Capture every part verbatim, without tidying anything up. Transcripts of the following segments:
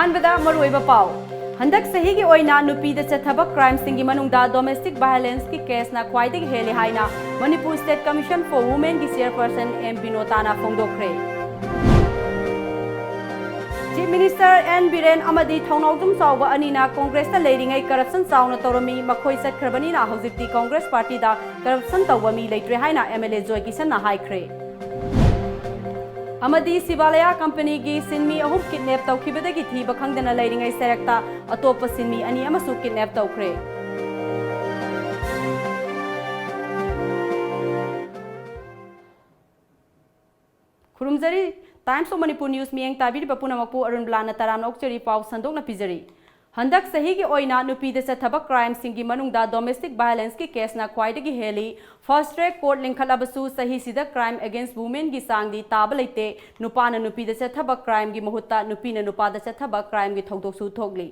ꯑꯍꯥꯟꯕꯗ ꯃꯔꯨꯑꯣꯏꯕ ꯄꯥꯎ꯫ ꯍꯟꯗꯛ ꯆꯍꯤꯒꯤ ꯑꯣꯏꯅ ꯅꯨꯄꯤꯗ ꯆꯠꯊꯕ crimeꯁꯤꯡꯒꯤ ꯃꯅꯨꯡꯗ domestic violenceꯀꯤ caseꯅ ꯈ꯭ꯋꯥꯏꯗꯒꯤ ꯍꯦꯜꯂꯤ ꯍꯥꯏꯅ Manipur State Commission for Womenꯒꯤ chairperson ꯑꯦꯝ ꯕꯤꯅꯣꯇꯥꯅ ꯐꯣꯡꯗꯣꯛꯈ꯭ꯔꯦ꯫ Chief Minister ꯑꯦꯟ ꯕꯤꯔꯦꯟ ꯑꯃꯗꯤ ꯊꯧꯅꯥꯎꯖꯝ ꯆꯥꯎꯕ ꯑꯅꯤꯅ Congressꯇ ꯂꯩꯔꯤꯉꯩ corruption ꯆꯥꯎꯅ ꯇꯧꯔꯝꯃꯤ, ꯃꯈꯣꯏ ꯆꯠꯈ꯭ꯔꯕꯅꯤꯅ ꯍꯧꯖꯤꯛꯇꯤ Congress partyꯗ corruption ꯇꯧꯕ ꯃꯤ ꯂꯩꯇ꯭ꯔꯦ ꯍꯥꯏꯅ ꯑꯦꯝ ꯑꯦꯜ ꯑꯦ ꯖꯣꯏ ꯀꯤꯁꯟꯅ ꯍꯥꯏꯈ꯭ꯔꯦ꯫ ꯑꯃꯗꯤ ꯁꯤꯕꯥꯂꯌꯥ companyꯒꯤ ꯁꯤꯟꯃꯤ ꯑꯍꯨꯝ kidnap ꯇꯧꯈꯤꯕꯗꯒꯤ ꯊꯤꯕ ꯈꯪꯗꯅ ꯂꯩꯔꯤꯉꯩ ꯁꯦꯔꯛꯇ ꯑꯇꯣꯞꯄ ꯁꯤꯟꯃꯤ ꯑꯅꯤ ꯑꯃꯁꯨ kidnap ꯇꯧꯈ꯭ꯔꯦ꯫ ꯈꯨꯔꯨꯝꯖꯔꯤ꯫ Times of Manipur News ꯃꯤꯠꯌꯦꯡ ꯇꯥꯕꯤꯔꯤꯕ ꯄꯨꯝꯅꯃꯛꯄꯨ ꯑꯔꯨꯟ ꯕ꯭ꯂꯥꯅ ꯇꯔꯥꯝꯅ ꯑꯣꯛꯆꯔꯤ꯫ ꯄꯥꯎ ꯁꯟꯗꯣꯛꯅ ꯄꯤꯖꯔꯤ꯫ ꯍꯟꯗꯛ ꯆꯍꯤꯒꯤ ꯑꯣꯏꯅ ꯅꯨꯄꯤꯗ ꯆꯠꯊꯕ crimeꯁꯤꯡꯒꯤ ꯃꯅꯨꯡꯗ domestic violenceꯀꯤ caseꯅ ꯈ꯭ꯋꯥꯏꯗꯒꯤ ꯍꯦꯜꯂꯤ꯫ Fast track court ꯂꯤꯡꯈꯠꯂꯕꯁꯨ ꯆꯍꯤꯁꯤꯗ crime against womenꯒꯤ ꯆꯥꯡꯗꯤ ꯇꯥꯕ ꯂꯩꯇꯦ꯫ ꯅꯨꯄꯥꯅ ꯅꯨꯄꯤꯗ ꯆꯠꯊꯕ crimeꯒꯤ ꯃꯍꯨꯠꯇ ꯅꯨꯄꯤꯅ ꯅꯨꯄꯥꯗ ꯆꯠꯊꯕ crimeꯒꯤ ꯊꯧꯗꯣꯛꯁꯨ ꯊꯣꯛꯂꯤ꯫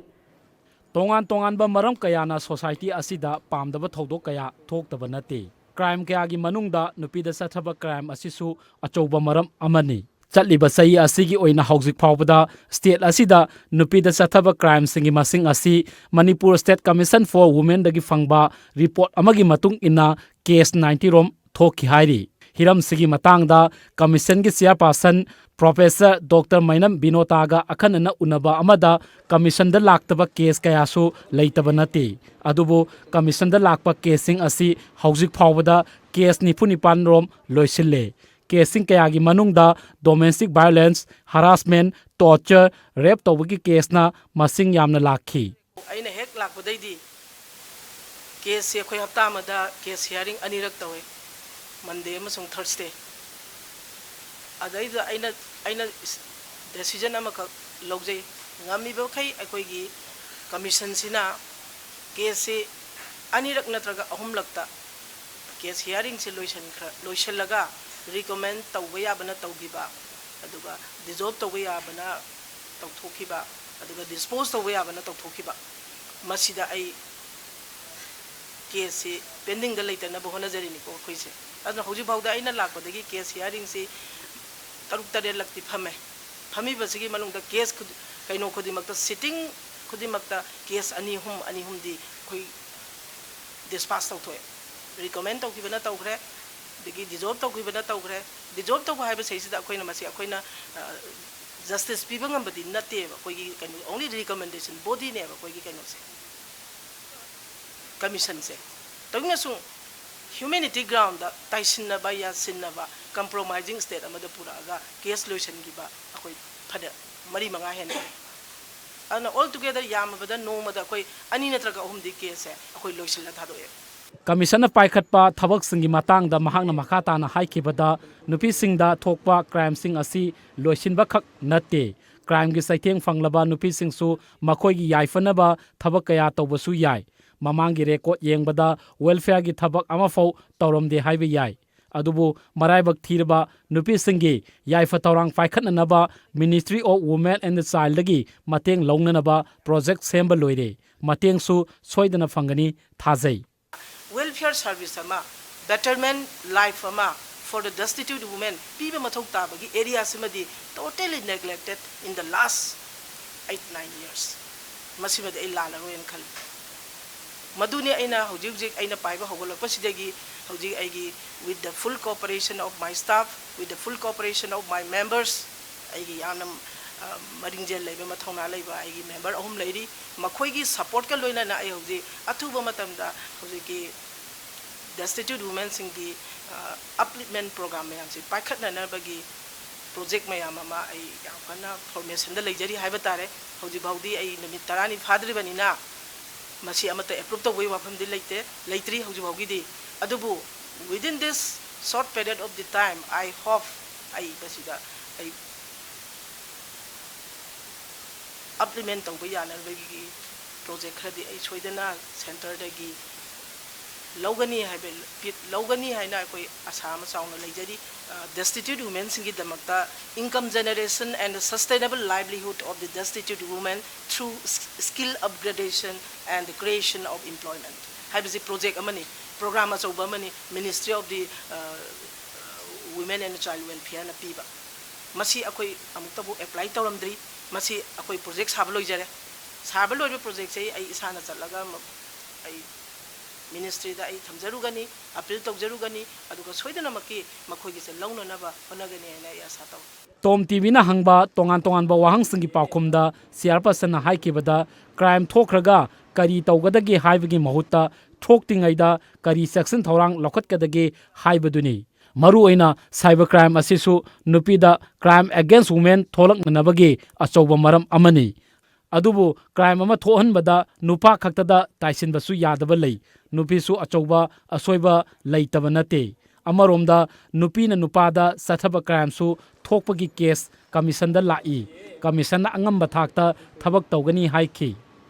ꯇꯣꯉꯥꯟ ꯇꯣꯉꯥꯟꯕ ꯃꯔꯝ ꯀꯌꯥꯅ society ꯑꯁꯤꯗ ꯄꯥꯝꯗꯕ ꯊꯧꯗꯣꯛ ꯀꯌꯥ ꯊꯣꯛꯇꯕ ꯅꯠꯇꯦ꯫ Crime ꯀꯌꯥꯒꯤ ꯃꯅꯨꯡꯗ ꯅꯨꯄꯤꯗ ꯆꯠꯊꯕ crime ꯑꯁꯤꯁꯨ ꯑꯆꯧꯕ ꯃꯔꯝ ꯑꯃꯅꯤ꯫ ꯆꯠꯂꯤꯕ ꯆꯍꯤ ꯑꯁꯤꯒꯤ ꯑꯣꯏꯅ ꯍꯧꯖꯤꯛ ꯐꯥꯎꯕꯗ state ꯑꯁꯤꯗ ꯅꯨꯄꯤꯗ ꯆꯠꯊꯕ crimeꯁꯤꯡꯒꯤ ꯃꯁꯤꯡ ꯑꯁꯤ Manipur State Commission for Womenꯗꯒꯤ ꯐꯪꯕ report ꯑꯃꯒꯤ ꯃꯇꯨꯡ ꯏꯟꯅ case ninety ꯔꯣꯝ ꯊꯣꯛꯈꯤ ꯍꯥꯏꯔꯤ꯫ ꯍꯤꯔꯝꯁꯤꯒꯤ ꯃꯇꯥꯡꯗ commissionꯒꯤ chairperson Professor Doctor ꯃꯩꯅꯝ ꯕꯤꯅꯣꯇꯥꯒ ꯑꯈꯟꯅꯅ ꯎꯅꯕ ꯑꯃꯗ commissionꯗ ꯂꯥꯛꯇꯕ case ꯀꯌꯥꯁꯨ ꯂꯩꯇꯕ ꯅꯠꯇꯦ꯫ ꯑꯗꯨꯕꯨ commissionꯗ ꯂꯥꯛꯄ caseꯁꯤꯡ ꯑꯁꯤ ꯍꯧꯖꯤꯛ ꯐꯥꯎꯕꯗ case ꯅꯤꯐꯨ ꯅꯤꯄꯥꯟ ꯔꯣꯝ ꯂꯣꯏꯁꯤꯜꯂꯦ꯫ Caseꯁꯤꯡ ꯀꯌꯥꯒꯤ ꯃꯅꯨꯡꯗ domestic violence, harassment, torture, rape ꯇꯧꯕꯒꯤ caseꯅ ꯃꯁꯤꯡ ꯌꯥꯝꯅ ꯂꯥꯛꯈꯤ꯫ ꯑꯩꯅ ꯍꯦꯛ ꯂꯥꯛꯄꯗꯩꯗꯤ caseꯁꯦ ꯑꯩꯈꯣꯏ ꯍꯞꯇꯥ ꯑꯃꯗ case hearing ꯑꯅꯤꯔꯛ ꯇꯧꯋꯦ, Monday ꯑꯃꯁꯨꯡ Thursday꯫ ꯑꯗꯩꯗ ꯑꯩꯅ, ꯑꯩꯅ decision ꯑꯃꯈꯛ ꯂꯧꯖꯩ, ꯉꯝꯃꯤꯕ ꯃꯈꯩ ꯑꯩꯈꯣꯏꯒꯤ commissionꯁꯤꯅ caseꯁꯦ ꯑꯅꯤꯔꯛ ꯅꯠꯇ꯭ꯔꯒ ꯑꯍꯨꯝꯂꯛꯇ case hearingꯁꯦ ꯂꯣꯏꯁꯤꯟꯈ꯭ꯔ-, ꯂꯣꯏꯁꯤꯜꯂꯒ recommend ꯇꯧꯕ ꯌꯥꯕꯅ ꯇꯧꯈꯤꯕ, ꯑꯗꯨꯒ dissolve ꯇꯧꯕ ꯌꯥꯕꯅ ꯇꯧꯊꯣꯛꯈꯤꯕ, ꯑꯗꯨꯒ dispose ꯇꯧꯕ ꯌꯥꯕꯅ ꯇꯧꯊꯣꯛꯈꯤꯕ, ꯃꯁꯤꯗ ꯑꯩ caseꯁꯤ pendingꯗ ꯂꯩꯇꯅꯕ ꯍꯣꯠꯅꯖꯔꯤꯅꯤꯀꯣ ꯑꯩꯈꯣꯏꯁꯦ꯫ ꯑꯗꯨꯅ ꯍꯧꯖꯤꯛ ꯐꯥꯎꯗ ꯑꯩꯅ ꯂꯥꯛꯄꯗꯒꯤ case hearingꯁꯤ ꯇꯔꯨꯛ ꯇꯔꯦꯠꯂꯛꯇꯤ ꯐꯝꯃꯦ꯫ ꯐꯝꯃꯤꯕꯁꯤꯒꯤ ꯃꯅꯨꯡꯗ ꯀꯦꯁ ꯈꯨꯗꯤ-, ꯀꯩꯅꯣ ꯈꯨꯗꯤꯡꯃꯛꯇ, ꯁꯤꯇꯤꯡ ꯈꯨꯗꯤꯡꯃꯛꯇ ꯀꯦꯁ ꯑꯅꯤ ꯑꯍꯨꯝ, ꯑꯅꯤ ꯑꯍꯨꯝꯗꯤ ꯑꯩꯈꯣꯏ ꯗꯤꯁꯄꯥꯁ ꯇꯧꯊꯣꯛꯑꯦ꯫ ꯔꯤꯀꯃꯦꯟ ꯇꯧꯈꯤꯕꯅ ꯇꯧꯈ꯭ꯔꯦ, ꯑꯗꯒꯤ ꯗꯤꯖꯣꯜꯕ ꯇꯧꯈꯤꯕꯅ ꯇꯧꯈ꯭ꯔꯦ꯫ ꯗꯤꯖꯣꯜꯕ ꯇꯧꯕ ꯍꯥꯏꯕꯁꯤꯗꯩꯁꯤꯗ ꯑꯩꯈꯣꯏꯅ ꯃꯁꯤ ꯑꯩꯈꯣꯏꯅ, ꯑ, ꯖꯁꯇꯤꯁ ꯄꯤꯕ ꯉꯝꯕꯗꯤ ꯅꯠꯇꯦꯕ꯫ ꯑꯩꯈꯣꯏꯒꯤ ꯀꯩꯅꯣ, ꯑꯣꯡꯂꯤ ꯔꯤꯀꯃꯦꯟꯗꯦꯁꯟ ꯕꯣꯗꯤꯅꯦꯕ ꯑꯩꯈꯣꯏꯒꯤ ꯀꯩꯅꯣꯁꯦ, ꯀꯃꯤꯁꯟꯁꯦ꯫ ꯇꯧꯅꯁꯨ ꯍ꯭ꯌꯨꯃꯦꯅꯤꯇꯤ ꯒ꯭ꯔꯥꯎꯟꯗ ꯇꯥꯏꯁꯤꯟꯅꯕ, ꯌꯥꯁꯤꯟꯅꯕ, ꯀꯝꯄ꯭ꯔꯣꯃꯥꯏꯖꯤꯡ ꯁ꯭ꯇꯦꯠ ꯑꯃꯗ ꯄꯨꯔꯛꯑꯒ ꯀꯦꯁ ꯂꯣꯏꯁꯤꯟꯈꯤꯕ ꯑꯩꯈꯣꯏ ꯐꯅ ꯃꯔꯤ ꯃꯉꯥ ꯍꯦꯟꯅ ꯂꯩ꯫ ꯑꯗꯨꯅ ꯑꯣꯜ ꯇꯨꯒꯦꯗꯔ ꯌꯥꯝꯃꯕꯗ ꯅꯣꯡꯃꯗ ꯑꯩꯈꯣꯏ ꯑꯅꯤ ꯅꯠꯇ꯭ꯔꯒ ꯑꯍꯨꯝꯗꯤ ꯀꯦꯁꯁꯦ ꯑꯩꯈꯣꯏ ꯂꯣꯏꯁꯤꯜꯂ ꯊꯥꯗꯣꯛꯑꯦ꯫ ꯀꯃꯤꯁꯟꯅ ꯄꯥꯏꯈꯠꯄ ꯊꯕꯛꯁꯤꯡꯒꯤ ꯃꯇꯥꯡꯗ ꯃꯍꯥꯛꯅ ꯃꯈꯥ ꯇꯥꯅ ꯍꯥꯏꯈꯤꯕꯗ, ꯅꯨꯄꯤꯁꯤꯡꯗ ꯊꯣꯛꯄ ꯀ꯭ꯔꯥꯏꯝꯁꯤꯡ ꯑꯁꯤ ꯂꯣꯏꯁꯤꯟꯕꯈꯛ ꯅꯠꯇꯦ, ꯀ꯭ꯔꯥꯏꯝꯒꯤ ꯆꯩꯊꯦꯡ ꯐꯪꯂꯕ ꯅꯨꯄꯤꯁꯤꯡꯁꯨ ꯃꯈꯣꯏꯒꯤ ꯌꯥꯏꯐꯅꯕ ꯊꯕꯛ ꯀꯌꯥ ꯇꯧꯕꯁꯨ ꯌꯥꯏ꯫ ꯃꯃꯥꯡꯒꯤ ꯔꯦꯀꯣꯔꯗ ꯌꯦꯡꯕꯗ ꯋꯦꯜꯐꯤꯌꯔꯒꯤ ꯊꯕꯛ ꯑꯃꯐꯥꯎ ꯇꯧꯔꯝꯗꯦ ꯍꯥꯏꯕ ꯌꯥꯏ꯫ ꯑꯗꯨꯕꯨ ꯃꯔꯥꯏꯕꯛ ꯊꯤꯔꯕ ꯅꯨꯄꯤꯁꯤꯡꯒꯤ ꯌꯥꯏꯐ ꯊꯧꯔꯥꯡ ꯄꯥꯏꯈꯠꯅꯅꯕ Ministry of Women and Childꯗꯒꯤ ꯃꯇꯦꯡ ꯂꯧꯅꯅꯕ ꯄ꯭ꯔꯣꯖꯦꯛ ꯁꯦꯝꯕ ꯂꯣꯏꯔꯦ꯫ ꯃꯇꯦꯡꯁꯨ ꯁꯣꯏꯗꯅ ꯐꯪꯒꯅꯤ ꯊꯥꯖꯩ꯫ ꯋꯦꯜꯐꯤꯌꯔ ꯁꯥꯔꯚꯤꯁ ꯑꯃ, ꯕꯦꯇꯔꯃꯦꯟ ꯂꯥꯏꯐ ꯑꯃ for the destitute women ꯄꯤꯕ ꯃꯊꯧ ꯇꯥꯕꯒꯤ ꯑꯦꯔꯤꯌꯥꯁꯤꯃꯗꯤ totally neglected in the last eight nine years꯫ ꯃꯁꯤꯃꯗꯤ ꯑꯩ ꯂꯥꯜꯂꯔꯣꯏꯅ ꯈꯜꯂꯤ꯫ ꯃꯗꯨꯅꯤ ꯑꯩꯅ ꯍꯧꯖꯤꯛ ꯍꯧꯖꯤꯛ ꯑꯩꯅ ꯄꯥꯏꯕ ꯍꯧꯒꯠꯂꯛꯄꯁꯤꯗꯒꯤ ꯍꯧꯖꯤꯛ ꯑꯩꯒꯤ, with the full cooperation of my staff, with the full cooperation of my members, ꯑꯩꯒꯤ ꯌꯥꯝꯅ, ꯑ, ꯃꯔꯤꯡꯖꯦꯜ ꯂꯩꯕ, ꯃꯊꯧꯅꯥ ꯂꯩꯕ ꯑꯩꯒꯤ ꯃꯦꯝꯕꯔ ꯑꯍꯨꯝ ꯂꯩꯔꯤ꯫ ꯃꯈꯣꯏꯒꯤ ꯁꯄꯣꯔꯠꯀ ꯂꯣꯏꯅꯅ ꯑꯩ ꯍꯧꯖꯤꯛ ꯑꯊꯨꯕ ꯃꯇꯝꯗ ꯍꯧꯖꯤꯛꯀꯤ ꯗꯦꯁꯇꯤꯇ꯭ꯌꯨꯠ ꯋꯨꯃꯦꯟꯁꯤꯡꯒꯤ, ꯑ, ꯑꯞꯂꯤꯞꯃꯦꯟ ꯄ꯭ꯔꯣꯒ꯭ꯔꯥꯝ ꯃꯌꯥꯝꯁꯤ ꯄꯥꯏꯈꯠꯅꯅꯕꯒꯤ ꯄ꯭ꯔꯣꯖꯦꯛ ꯃꯌꯥꯝ ꯑꯃ ꯑꯩ ꯌꯥꯝ ꯀꯟꯅ ꯐꯣꯔꯃꯦꯁꯟꯗ ꯂꯩꯖꯔꯤ ꯍꯥꯏꯕ ꯇꯥꯔꯦ꯫ ꯍꯧꯖꯤꯛ ꯐꯥꯎꯗꯤ ꯑꯩ ꯅꯨꯃꯤꯠ ꯇꯔꯥꯅꯤ ꯐꯥꯗ꯭ꯔꯤꯕꯅꯤꯅ ꯃꯁꯤ ꯑꯃꯠꯇ ꯑꯦꯄ꯭ꯔꯨꯞ ꯇꯧꯕꯒꯤ ꯋꯥꯐꯝꯗꯤ ꯂꯩꯇꯦ, ꯂꯩꯇ꯭ꯔꯤ ꯍꯧꯖꯤꯛ ꯐꯥꯎꯒꯤꯗꯤ꯫ ꯑꯗꯨꯕꯨ within this short period of the time, I hope ꯑꯩ ꯃꯁꯤꯗ ꯑꯩ ꯑꯞꯂꯤꯃꯦꯟ ꯇꯧꯕ ꯌꯥꯅꯕꯒꯤ ꯄ꯭ꯔꯣꯖꯦꯛ ꯈꯔꯗꯤ ꯑꯩ ꯁꯣꯏꯗꯅ ꯁꯦꯟꯇꯔꯗꯒꯤ ꯂꯧꯒꯅꯤ ꯍꯥꯏꯕ, ꯂꯧꯒꯅꯤ ꯍꯥꯏꯅ ꯑꯩꯈꯣꯏ ꯑꯁꯥ ꯑꯃ ꯆꯥꯎꯅ ꯂꯩꯖꯔꯤ꯫ ꯑ, destitute ꯋꯨꯃꯦꯟꯁꯤꯡꯒꯤꯗꯃꯛꯇ income generation and sustainable livelihood of the destitute women through skill upgradation and the creation of employment ꯍꯥꯏꯕꯁꯤ ꯄ꯭ꯔꯣꯖꯦꯛ ꯑꯃꯅꯤ, ꯄ꯭ꯔꯣꯒ꯭ꯔꯥꯝ ꯑꯆꯧꯕ ꯑꯃꯅꯤ, Ministry of the, ꯑ, Women and Child Welfareꯅ ꯄꯤꯕ꯫ ꯃꯁꯤ ꯑꯩꯈꯣꯏ ꯑꯃꯨꯛꯇꯕꯨ ꯑꯦꯄ꯭ꯂꯥꯏ ꯇꯧꯔꯝꯗ꯭ꯔꯤ꯫ ꯃꯁꯤ ꯑꯩꯈꯣꯏ ꯄ꯭ꯔꯣꯖꯦꯛ ꯁꯥꯕ ꯂꯣꯏꯖꯔꯦ꯫ ꯁꯥꯕ ꯂꯣꯏꯕ ꯄ꯭ꯔꯣꯖꯦꯛꯁꯦ ꯑꯩ ꯏꯁꯥꯅ ꯆꯠꯂꯒ ꯃ-, ꯑꯩ ꯃꯤꯅꯤꯁꯇ꯭ꯔꯤꯗ ꯑꯩ ꯊꯝꯖꯔꯨꯒꯅꯤ, ꯑꯄꯤꯜ ꯇꯧꯖꯔꯨꯒꯅꯤ, ꯑꯗꯨꯒ ꯁꯣꯏꯗꯅꯃꯛꯀꯤ ꯃꯈꯣꯏꯒꯤꯁꯦ ꯂꯧꯅꯅꯕ ꯍꯣꯠꯅꯒꯅꯤ ꯍꯥꯏꯅ ꯑꯩ ꯑꯥꯁꯥ ꯇꯧꯏ꯫ ꯇꯣꯝ ꯇꯤꯚꯤꯅ ꯍꯪꯕ ꯇꯣꯉꯥꯟ ꯇꯣꯉꯥꯟꯕ ꯋꯥꯍꯪꯁꯤꯡꯒꯤ ꯄꯥꯎꯈꯨꯝꯗ ꯆꯤꯌꯥꯔꯄꯔꯁꯟꯅ ꯍꯥꯏꯈꯤꯕꯗ, ꯀ꯭ꯔꯥꯏꯝ ꯊꯣꯛꯈ꯭ꯔꯒ ꯀꯔꯤ ꯇꯧꯒꯗꯒꯦ ꯍꯥꯏꯕꯒꯤ ꯃꯍꯨꯠꯇ ꯊꯣꯛꯇ꯭ꯔꯤꯉꯩꯗ ꯀꯔꯤ ꯆꯦꯛꯁꯤꯟ ꯊꯧꯔꯥꯡ ꯂꯧꯈꯠꯀꯗꯒꯦ ꯍꯥꯏꯕꯗꯨꯅꯤ꯫ ꯃꯔꯨꯑꯣꯏꯅ ꯁꯥꯏꯕꯔ ꯀ꯭ꯔꯥꯏꯝ ꯑꯁꯤꯁꯨ ꯅꯨꯄꯤꯗ, ꯀ꯭ꯔꯥꯏꯝ ꯑꯦꯒꯦꯟꯁ ꯋꯨꯃꯦꯟ ꯊꯣꯛꯂꯛꯅꯅꯕꯒꯤ ꯑꯆꯧꯕ ꯃꯔꯝ ꯑꯃꯅꯤ꯫ ꯑꯗꯨꯕꯨ ꯀ꯭ꯔꯥꯏꯝ ꯑꯃ ꯊꯣꯛꯍꯟꯕꯗ ꯅꯨꯄꯥ ꯈꯛꯇꯗ ꯇꯥꯏꯁꯤꯟꯕꯁꯨ ꯌꯥꯗꯕ ꯂꯩ꯫ ꯅꯨꯄꯤꯁꯨ ꯑꯆꯧꯕ ꯑꯁꯣꯏꯕ ꯂꯩꯇꯕ ꯅꯠꯇꯦ꯫ ꯑꯃꯔꯣꯝꯗ ꯅꯨꯄꯤꯅ ꯅꯨꯄꯥꯗ ꯆꯠꯊꯕ ꯀ꯭ꯔꯥꯏꯝꯁꯨ ꯊꯣꯛꯄꯒꯤ ꯀꯦꯁ ꯀꯃꯤꯁꯟꯗ ꯂꯥꯛꯏ꯫ ꯀꯃꯤꯁꯟꯅ ꯑꯉꯝꯕ ꯊꯥꯛꯇ ꯊꯕꯛ ꯇꯧꯒꯅꯤ ꯍꯥꯏꯈꯤ꯫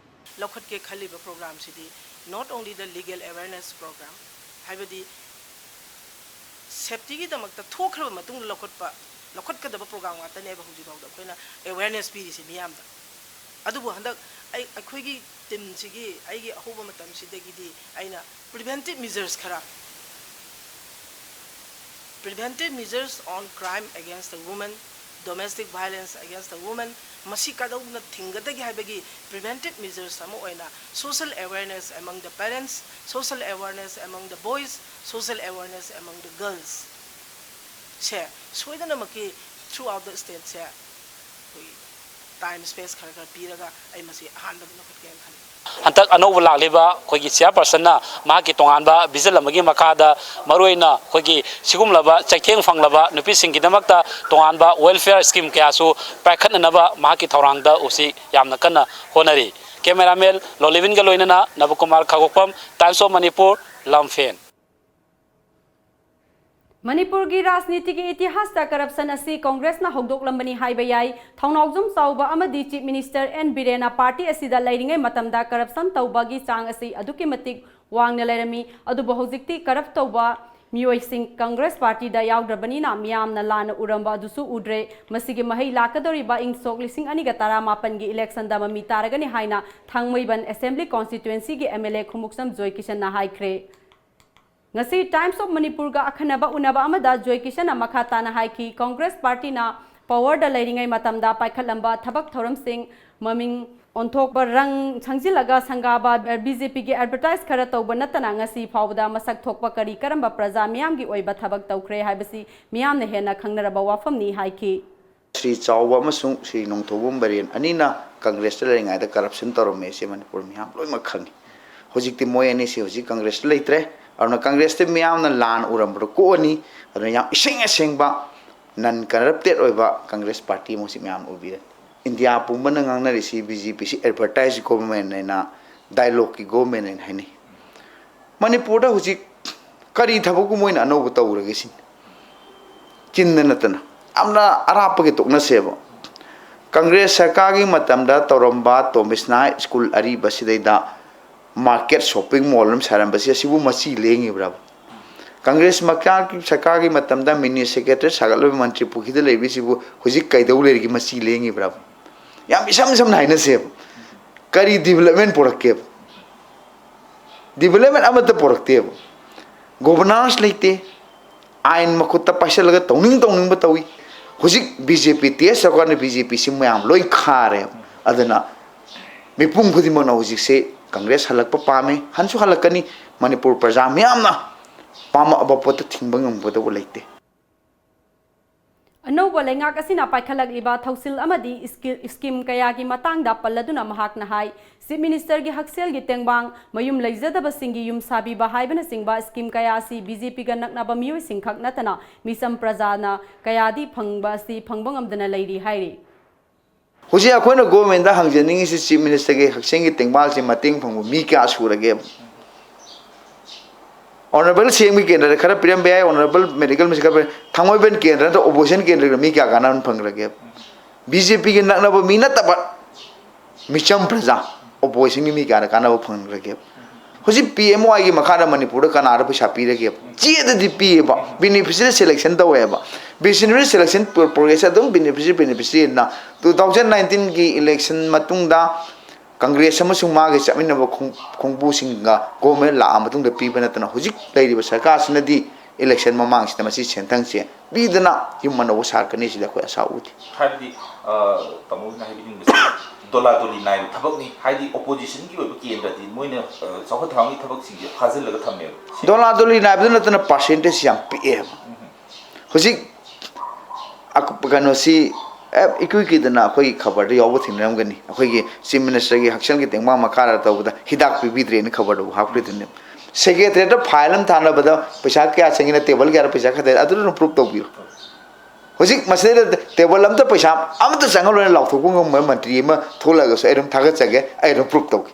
ꯂꯧꯈꯠꯀꯦ ꯈꯜꯂꯤꯕ ꯄ꯭ꯔꯣꯒ꯭ꯔꯥꯝꯁꯤꯗꯤ not only the legal awareness program, ꯍꯥꯏꯕꯗꯤ ꯁꯦꯐꯇꯤꯒꯤꯗꯃꯛꯇ ꯊꯣꯛꯈ꯭ꯔꯕ ꯃꯇꯨꯡꯗ ꯂꯧꯈꯠꯄ, ꯂꯧꯈꯠꯀꯗꯕ ꯄ꯭ꯔꯣꯒ꯭ꯔꯥꯝ ꯉꯥꯛꯇꯅꯦꯕ ꯍꯧꯖꯤꯛ ꯐꯥꯎꯗ ꯑꯩꯈꯣꯏꯅ ꯑꯦꯋꯦꯔꯅꯦꯁ ꯄꯤꯔꯤꯁꯤ ꯃꯤꯌꯥꯝꯗ꯫ ꯑꯗꯨꯕꯨ ꯍꯟꯗꯛ ꯑꯩ, ꯑꯩꯈꯣꯏꯒꯤ ꯇꯤꯝꯁꯤꯒꯤ ꯑꯩꯒꯤ ꯑꯍꯧꯕ ꯃꯇꯝꯁꯤꯗꯒꯤꯗꯤ ꯑꯩꯅ ꯄ꯭ꯔꯤꯚꯦꯟꯇꯤꯞ ꯃꯤꯖꯔꯁ ꯈꯔ, preventive measures on crime against the women, domestic violence against the women, ꯃꯁꯤ ꯀꯗꯧꯅ ꯊꯤꯡꯒꯗꯒꯦ ꯍꯥꯏꯕꯒꯤ ꯄ꯭ꯔꯤꯚꯦꯟꯇꯤꯞ ꯃꯤꯖꯔꯁ ꯑꯃ ꯑꯣꯏꯅ social awareness among the parents, social awareness among the boys, social awareness among the girls ꯁꯦ ꯁꯣꯏꯗꯅꯃꯛꯀꯤ throughout the state ꯁꯦ ꯑꯩꯈꯣꯏꯒꯤ ꯇꯥꯏꯝ ꯁ꯭ꯄꯦꯁ ꯈꯔ ꯈꯔ ꯄꯤꯔꯒ ꯑꯩ ꯃꯁꯤ ꯑꯍꯥꯟꯕꯗ ꯂꯧꯈꯠꯀꯦꯅ ꯈꯜꯂꯤ꯫ ꯍꯟꯗꯛ ꯑꯅꯧꯕ ꯂꯥꯛꯂꯤꯕ ꯑꯩꯈꯣꯏꯒꯤ ꯆꯤꯌꯥꯔꯄꯔꯁꯟꯅ ꯃꯍꯥꯛꯀꯤ ꯇꯣꯉꯥꯟꯕ ꯚꯤꯖꯟ ꯑꯃꯒꯤ ꯃꯈꯥꯗ ꯃꯔꯨꯑꯣꯏꯅ ꯑꯩꯈꯣꯏꯒꯤ ꯁꯤꯒꯨꯝꯂꯕ ꯆꯩꯊꯦꯡ ꯐꯪꯂꯕ ꯅꯨꯄꯤꯁꯤꯡꯒꯤꯗꯃꯛꯇ ꯇꯣꯉꯥꯟꯕ welfare scheme ꯀꯌꯥꯁꯨ ꯄꯥꯏꯈꯠꯅꯅꯕ ꯃꯍꯥꯛꯀꯤ ꯊꯧꯔꯥꯡꯗ ꯎꯁꯤ ꯌꯥꯝꯅ ꯀꯟꯅ ꯍꯣꯠꯅꯔꯤ꯫ ꯀꯦꯃꯦꯔꯥꯃꯦꯟ ꯂꯣꯂꯤꯕꯤꯟꯒ ꯂꯣꯏꯅꯅ ꯅꯕꯀꯨꯃꯥꯔ ꯈꯥꯒꯣꯛꯄꯝ, Times of Manipur, ꯂꯝꯐꯦꯟ꯫ ꯃꯅꯤꯄꯨꯔꯒꯤ ꯔꯥꯖꯅꯤꯇꯤꯒꯤ ꯏꯇꯤꯍꯥꯁꯇ ꯀꯔꯞꯁꯟ ꯑꯁꯤ ꯀꯣꯡꯒ꯭ꯔꯦꯁꯅ ꯍꯧꯗꯣꯛꯂꯝꯕꯅꯤ ꯍꯥꯏꯕ ꯌꯥꯏ꯫ ꯊꯧꯅꯥꯎꯖꯝ ꯆꯥꯎꯕ ꯑꯃꯗꯤ ꯆꯤꯐ ꯃꯤꯅꯤꯁꯇꯔ ꯑꯦꯟ ꯕꯤꯔꯦꯟꯅ ꯄꯥꯔꯇꯤ ꯑꯁꯤꯗ ꯂꯩꯔꯤꯉꯩ ꯃꯇꯝꯗ ꯀꯔꯞꯁꯟ ꯇꯧꯕꯒꯤ ꯆꯥꯡ ꯑꯁꯤ ꯑꯗꯨꯛꯀꯤ ꯃꯇꯤꯛ ꯋꯥꯡꯅ ꯂꯩꯔꯝꯃꯤ꯫ ꯑꯗꯨꯕꯨ ꯍꯧꯖꯤꯛꯇꯤ ꯀꯔꯞ ꯇꯧꯕ ꯃꯤꯑꯣꯏꯁꯤꯡ ꯀꯪꯒ꯭ꯔꯦꯁ ꯄꯥꯔꯇꯤꯗ ꯌꯥꯎꯗ꯭ꯔꯕꯅꯤꯅ ꯃꯤꯌꯥꯝꯅ ꯂꯥꯟꯅ ꯎꯔꯝꯕ ꯑꯗꯨꯁꯨ ꯎꯗ꯭ꯔꯦ꯫ ꯃꯁꯤꯒꯤ ꯃꯍꯩ ꯂꯥꯛꯀꯗꯧꯔꯤꯕ ꯏꯪ ꯁꯣꯛ ꯂꯤꯁꯤꯡ ꯑꯅꯤꯒ ꯇꯔꯥꯃꯥꯄꯟꯒꯤ ꯏꯂꯦꯛꯁꯟꯗ ꯃꯃꯤ ꯇꯥꯔꯒꯅꯤ ꯍꯥꯏꯅ ꯊꯥꯡꯃꯩꯕꯟ ꯑꯦꯁꯦꯝꯕ꯭ꯂꯤ ꯀꯣꯟꯁꯇꯤꯇ꯭ꯋꯦꯟꯁꯤꯒꯤ ꯑꯦꯝ ꯑꯦꯜ ꯑꯦ ꯈꯨꯃꯨꯛꯁꯝ ꯖꯣꯏꯀꯤꯁꯟꯅ ꯍꯥꯏꯈ꯭ꯔꯦ꯫ ꯉꯁꯤ ꯇꯥꯏꯝꯁ ꯑꯣꯐ ꯃꯅꯤꯄꯨꯔꯒ ꯑꯈꯟꯅꯕ ꯎꯅꯕ ꯑꯃꯗ ꯖꯣꯏꯀꯤꯁꯟꯅ ꯃꯈꯥ ꯇꯥꯅ ꯍꯥꯏꯈꯤ, ꯀꯪꯒ꯭ꯔꯦꯁ ꯄꯥꯔꯇꯤꯅ ꯄꯥꯋꯔꯗ ꯂꯩꯔꯤꯉꯩ ꯃꯇꯝꯗ ꯄꯥꯏꯈꯠꯂꯝꯕ ꯊꯕꯛ ꯊꯧꯔꯝꯁꯤꯡ ꯃꯃꯤꯡ ꯑꯣꯟꯊꯣꯛꯄ, ꯔꯪ ꯁꯪꯖꯤꯜꯂꯒ ꯁꯪꯒꯥꯕ, ꯕꯤ ꯖꯦ ꯄꯤꯒꯤ ꯑꯦꯗꯚꯔꯇꯥꯏꯁ ꯈꯔ ꯇꯧꯕ ꯅꯠꯇꯅ ꯉꯁꯤ ꯐꯥꯎꯕꯗ ꯃꯁꯛ ꯊꯣꯛꯄ ꯀꯔꯤ ꯀꯔꯝꯕ ꯄ꯭ꯔꯖꯥ ꯃꯤꯌꯥꯝꯒꯤ ꯑꯣꯏꯕ ꯊꯕꯛ ꯇꯧꯈ꯭ꯔꯦ ꯍꯥꯏꯕꯁꯤ ꯃꯤꯌꯥꯝꯅ ꯍꯦꯟꯅ ꯈꯪꯅꯔꯕ ꯋꯥꯐꯝꯅꯤ ꯍꯥꯏꯈꯤ꯫ ꯁ꯭ꯔꯤ ꯆꯥꯎꯕ ꯑꯃꯁꯨꯡ ꯁ꯭ꯔꯤ ꯅꯣꯡꯊꯣꯝꯕꯝ ꯕꯔꯦꯟ ꯑꯅꯤꯅ ꯀꯪꯒ꯭ꯔꯦꯁꯇ ꯂꯩꯔꯤꯉꯩꯗ ꯀꯔꯞꯁꯟ ꯇꯧꯔꯝꯃꯦ, ꯁꯤ ꯃꯅꯤꯄꯨꯔ ꯃꯤꯌꯥꯝ ꯂꯣꯏꯅꯃꯛ ꯈꯪꯉꯤ꯫ ꯍꯧꯖꯤꯛꯇꯤ ꯃꯣꯏ ꯑꯅꯤꯁꯤ ꯍꯧꯖꯤꯛ ꯀꯪꯒ꯭ꯔꯦꯁꯇ ꯂꯩꯇ꯭ꯔꯦ꯫ ꯑꯗꯨꯅ ꯀꯪꯒ꯭ꯔꯦꯁꯇ ꯃꯤꯌꯥꯝꯅ ꯂꯥꯟ ꯎꯔꯝꯕꯗꯣ ꯀꯣꯛꯑꯅꯤ꯫ ꯑꯗꯨꯅ ꯌꯥꯝ ꯏꯁꯦꯡ ꯑꯁꯦꯡꯕ, ꯅꯟ ꯀꯔꯞꯇꯦꯠ ꯑꯣꯏꯕ ꯀꯪꯒ꯭ꯔꯦꯁ ꯄꯥꯔꯇꯤ ꯑꯃ ꯍꯧꯖꯤꯛ ꯃꯌꯥꯝ ꯎꯕꯤꯔꯅꯤ꯫ ꯏꯟꯗꯤꯌꯥ ꯄꯨꯝꯕꯅ ꯉꯥꯡꯅꯔꯤꯁꯤ ꯕꯤ ꯖꯦ ꯄꯤꯁꯤ ꯑꯦꯗꯚꯔꯇꯥꯏꯁ ꯒꯣꯚꯔꯟꯃꯦꯟ ꯍꯥꯏꯅ, ꯗꯥꯏꯂꯣꯒꯀꯤ ꯒꯣꯚꯔꯟꯃꯦꯟ ꯍꯥꯏꯅ ꯍꯥꯏꯅꯩ꯫ ꯃꯅꯤꯄꯨꯔꯗ ꯍꯧꯖꯤꯛ ꯀꯔꯤ ꯊꯕꯛꯄꯨ ꯃꯣꯏꯅ ꯑꯅꯧꯕ ꯇꯧꯔꯒꯦ ꯁꯤꯅꯤ꯫ ꯆꯤꯟꯗ ꯅꯠꯇꯅ ꯌꯥꯝꯅ ꯑꯔꯥꯞꯄꯒꯤ ꯇꯣꯛꯅꯁꯦꯕ꯫ ꯀꯪꯒ꯭ꯔꯦꯁ ꯁꯔꯀꯥꯔꯒꯤ ꯃꯇꯝꯗ ꯇꯧꯔꯝꯕ ꯇꯣꯃꯤꯁꯅꯥ ꯁ꯭ꯀꯨꯜ ꯑꯔꯤꯕꯁꯤꯗꯩꯗ ꯃꯥꯔꯀꯦꯠ ꯁꯣꯞꯄꯤꯡ ꯃꯣꯜ ꯑꯃ ꯁꯥꯔꯝꯕꯁꯤ ꯑꯁꯤꯕꯨ ꯃꯆꯤ ꯂꯦꯡꯉꯤꯕ꯭ꯔꯕ? ꯀꯪꯒ꯭ꯔꯦꯁ ꯃꯀꯥ-, ꯁꯔꯀꯥꯔꯒꯤ ꯃꯇꯝꯗ ꯃꯤꯅꯤ ꯁꯦꯀ꯭ꯔꯦꯇꯔꯤ ꯁꯥꯒꯠꯂꯕ ꯃꯟꯇ꯭ꯔꯤ ꯄꯨꯈ꯭ꯔꯤꯗ ꯂꯩꯕꯤꯁꯤꯕꯨ ꯍꯧꯖꯤꯛ ꯀꯩꯗꯧ ꯂꯩꯔꯤꯒꯦ, ꯃꯆꯤ ꯂꯦꯡꯉꯤꯕ꯭ꯔꯕ? ꯌꯥꯝ ꯏꯁꯝ ꯁꯝꯅ ꯍꯥꯏꯅꯁꯦꯕ, ꯀꯔꯤ ꯗꯤꯕꯂꯞꯃꯦꯟ ꯄꯨꯔꯛꯀꯦꯕ? ꯗꯤꯕꯂꯞꯃꯦꯟ ꯑꯃꯠꯇ ꯄꯨꯔꯛꯇꯦꯕ꯫ ꯒꯣꯚꯔꯅꯥꯟꯁ ꯂꯩꯇꯦ꯫ ꯑꯥꯏꯟ ꯃꯈꯨꯠꯇ ꯄꯥꯏꯁꯤꯜꯂꯒ ꯇꯧꯅꯤꯡ ꯇꯧꯅꯤꯡꯕ ꯇꯧꯏ꯫ ꯍꯧꯖꯤꯛ ꯕꯤ ꯖꯦ ꯄꯤ ꯇꯦꯁ ꯇꯧꯔꯀꯥꯟꯗ ꯕꯤ ꯖꯦ ꯄꯤꯁꯤ ꯃꯌꯥꯝ ꯂꯣꯏ ꯈꯥꯔꯦ꯫ ꯑꯗꯨꯅ ꯃꯤꯄꯨꯝ ꯈꯨꯗꯤꯡꯃꯛꯅ ꯍꯧꯖꯤꯛꯁꯦ ꯀꯪꯒ꯭ꯔꯦꯁ ꯍꯜꯂꯛꯄ ꯄꯥꯝꯃꯤ, ꯍꯟꯁꯨ ꯍꯜꯂꯛꯀꯅꯤ꯫ ꯃꯅꯤꯄꯨꯔ ꯄ꯭ꯔꯖꯥ ꯃꯤꯌꯥꯝꯅ ꯄꯥꯝꯃꯛꯑꯕ ꯄꯣꯠꯇ ꯊꯤꯡꯕ ꯉꯝꯒꯗꯧꯕ ꯂꯩꯇꯦ꯫ ꯑꯅꯧꯕ ꯂꯩꯉꯥꯛ ꯑꯁꯤꯅ ꯄꯥꯏꯈꯠꯂꯛꯂꯤꯕ ꯊꯧꯁꯤꯜ ꯑꯃꯗꯤ ꯁ꯭ꯀꯤ-, ꯁ꯭ꯀꯤꯝ ꯀꯌꯥꯒꯤ ꯃꯇꯥꯡꯗ ꯄꯜꯂꯗꯨꯅ ꯃꯍꯥꯛꯅ ꯍꯥꯏ, ꯆꯤꯐ ꯃꯤꯅꯤꯁꯇꯔꯒꯤ ꯍꯛꯁꯦꯜꯒꯤ ꯇꯦꯡꯕꯥꯡ, ꯃꯌꯨꯝ ꯂꯩꯖꯗꯕꯁꯤꯡꯒꯤ ꯌꯨꯝ ꯁꯥꯕꯤꯕ ꯍꯥꯏꯕꯅꯆꯤꯡꯕ ꯁ꯭ꯀꯤꯝ ꯀꯌꯥ ꯑꯁꯤ ꯕꯤ ꯖꯦ ꯄꯤꯒ ꯅꯛꯅꯕ ꯃꯤꯑꯣꯏꯁꯤꯡꯈꯛ ꯅꯠꯇꯅ ꯃꯤꯆꯝ ꯄ꯭ꯔꯖꯥꯅ ꯀꯌꯥꯗꯤ ꯐꯪꯕ ꯑꯁꯤ ꯐꯪꯕ ꯉꯝꯗꯅ ꯂꯩꯔꯤ ꯍꯥꯏꯔꯤ꯫ ꯍꯧꯖꯤꯛ ꯑꯩꯈꯣꯏꯅ ꯒꯣꯔꯃꯦꯟꯗ ꯍꯪꯖꯅꯤꯡꯉꯤꯁꯤ ꯆꯤꯐ ꯃꯤꯅꯤꯁꯇꯔꯒꯤ ꯍꯛꯁꯦꯜꯒꯤ ꯇꯦꯡꯕꯥꯡꯁꯤ ꯃꯇꯦꯡ ꯐꯪꯕ ꯃꯤ ꯀꯌꯥ ꯁꯨꯔꯒꯦ? ꯑꯣꯅꯔꯦꯕꯜ ꯁꯤ ꯑꯦꯝꯒꯤ ꯀꯦꯟꯗ꯭ꯔꯗ ꯈꯔ ꯄꯤꯔꯝꯕ ꯌꯥꯏ, ꯑꯣꯅꯔꯦꯕꯜ ꯃꯦꯗꯤꯀꯦꯜ ꯃꯤꯅꯤꯁꯇꯔ ꯈꯔ ꯄꯤꯔꯝ-, ꯊꯥꯡꯃꯩꯕꯟ ꯀꯦꯟꯗ꯭ꯔ ꯅꯠꯇ꯭ꯔꯒ ꯑꯣꯄꯣꯖꯤꯁꯟ ꯀꯦꯟꯗ꯭ꯔꯗ ꯃꯤ ꯀꯌꯥ ꯀꯥꯟꯅꯕ ꯐꯪꯈ꯭ꯔꯒꯦ? ꯕꯤ ꯖꯦ ꯄꯤꯒꯤ ꯅꯛꯅꯕ ꯃꯤ ꯅꯠꯇꯕ ꯃꯤꯆꯝ ꯄ꯭ꯔꯖꯥ, ꯑꯣꯄꯣꯖꯤꯁꯟꯒꯤ ꯃꯤ ꯀꯌꯥꯅ ꯀꯥꯟꯅꯕ ꯐꯪꯈ꯭ꯔꯒꯦ? ꯍꯧꯖꯤꯛ ꯄꯤ ꯑꯦꯝ ꯋꯥꯏꯒꯤ ꯃꯈꯥꯗ ꯃꯅꯤꯄꯨꯔꯗ ꯀꯅꯥꯗ ꯄꯩꯁꯥ ꯄꯤꯔꯒꯦ? ꯆꯦꯗꯗꯤ ꯄꯤꯌꯦꯕ, ꯕꯦꯅꯤꯐꯤꯁꯔꯤ ꯁꯦꯂꯦꯛꯁꯟ ꯇꯧꯋꯦꯕ꯫ ꯕꯦꯅꯤꯐꯤꯁꯔꯤ ꯁꯦꯂꯦꯛꯁꯟ ꯄ꯭ꯔꯣ-, ꯄ꯭ꯔꯣꯁꯦꯁꯁꯦ ꯑꯗꯨꯝ ꯕꯦꯅꯤꯐꯤꯁꯔꯤ, ꯕꯦꯅꯤꯐꯤꯁꯔꯤꯅ ꯇꯨ ꯊꯥꯎꯖꯟ ꯅꯥꯏꯟꯇꯤꯟꯒꯤ ꯏꯂꯦꯛꯁꯟ ꯃꯇꯨꯡꯗ ꯀꯪꯒ꯭ꯔꯦꯁ ꯑꯃꯁꯨꯡ ꯃꯥꯒꯤ ꯆꯠꯃꯤꯟꯅꯕ ꯈꯣꯡ-, ꯈꯣꯡꯕꯨꯁꯤꯡꯒ ꯒꯣꯔꯃꯦꯟ ꯂꯥꯛꯑ ꯃꯇꯨꯡꯗ ꯄꯤꯕ ꯅꯠꯇꯅ ꯍꯧꯖꯤꯛ ꯂꯩꯔꯤꯕ ꯁꯔꯀꯥꯔꯁꯤꯅꯗꯤ ꯏꯂꯦꯛꯁꯟ ꯃꯃꯥꯡꯁꯤꯗ ꯃꯁꯤ ꯁꯦꯟꯊꯪꯁꯦ ꯄꯤꯗꯅ ꯌꯨꯝ ꯑꯅꯧꯕ ꯁꯥꯔꯛꯀꯅꯤ ꯁꯤꯗ ꯑꯩꯈꯣꯏ ꯑꯁꯥ ꯎꯗꯦ꯫ ꯍꯥꯏꯕꯗꯤ ꯇꯥꯃꯣꯅ ꯍꯥꯏꯕꯤꯅꯤꯡꯕꯁꯦ ꯗꯣꯂꯥ ꯗꯣꯂꯤ ꯅꯥꯏꯕ ꯊꯕꯛꯅꯤ, ꯍꯥꯏꯗꯤ ꯑꯣꯄꯣꯖꯤꯁꯟꯒꯤ ꯑꯣꯏꯕ ꯀꯦꯟꯗ꯭ꯔꯗꯤ ꯃꯣꯏꯅ ꯆꯥꯎꯈꯠ ꯊꯧꯔꯥꯡꯒꯤ ꯊꯕꯛꯁꯤꯡꯁꯦ ꯐꯥꯖꯤꯜꯂꯒ ꯊꯝꯃꯦꯕ꯫ ꯗꯣꯂꯥ ꯗꯣꯂꯤ ꯅꯥꯏꯕꯗ ꯅꯠꯇꯅ ꯄꯥꯔꯁꯦꯟꯇꯦꯖ ꯌꯥꯝ ꯄꯤꯛꯑꯦꯕ꯫ ꯍꯧꯖꯤꯛ ꯀꯩꯅꯣꯁꯤ ꯏꯀꯨꯏ ꯀꯨꯏꯗꯅ ꯑꯩꯈꯣꯏꯒꯤ ꯈꯕꯔꯗ ꯌꯥꯎꯕ ꯊꯦꯡꯅꯔꯝꯒꯅꯤ꯫ ꯑꯩꯈꯣꯏꯒꯤ ꯆꯤꯐ ꯃꯤꯅꯤꯁꯇꯔꯒꯤ ꯍꯛꯁꯦꯜꯒꯤ ꯇꯦꯡꯕꯥꯡ ꯃꯈꯥꯗ ꯇꯧꯕꯗ ꯍꯤꯗꯥꯛ ꯄꯤꯕꯤꯗ꯭ꯔꯦꯅ ꯈꯕꯔꯗꯕꯨ ꯍꯥꯞꯈ꯭ꯔꯤꯗꯨꯅꯦ꯫ ꯁꯦꯀ꯭ꯔꯦꯇꯔꯤꯌꯦꯠꯇ ꯐꯥꯏꯜ ꯑꯃ ꯊꯥꯅꯕꯗ ꯄꯩꯁꯥ ꯀꯌꯥ ꯆꯪꯉꯤꯅ, ꯇꯦꯕꯜ ꯀꯌꯥꯗ ꯄꯩꯁꯥ ꯈꯛꯇ, ꯑꯗꯨꯅ ꯑꯗꯨꯝ ꯄ꯭ꯔꯨꯐ ꯇꯧꯕꯤꯔꯣ꯫ ꯍꯧꯖꯤꯛ ꯃꯁꯤꯗꯩꯗ ꯇꯦꯕꯜ ꯑꯝꯇ ꯄꯩꯁꯥ ꯑꯃꯇ ꯆꯪꯍꯜꯂꯣꯏꯅ ꯂꯥꯎꯊꯣꯛꯄ ꯉꯝꯕ ꯃꯟꯇ꯭ꯔꯤ ꯑꯃ ꯊꯣꯛꯂꯛꯑꯒꯁꯨ ꯑꯩ ꯑꯗꯨꯝ ꯊꯥꯒꯠꯆꯒꯦ, ꯑꯩ ꯑꯗꯨꯝ ꯄ꯭ꯔꯨꯐ ꯇꯧꯒꯦ꯫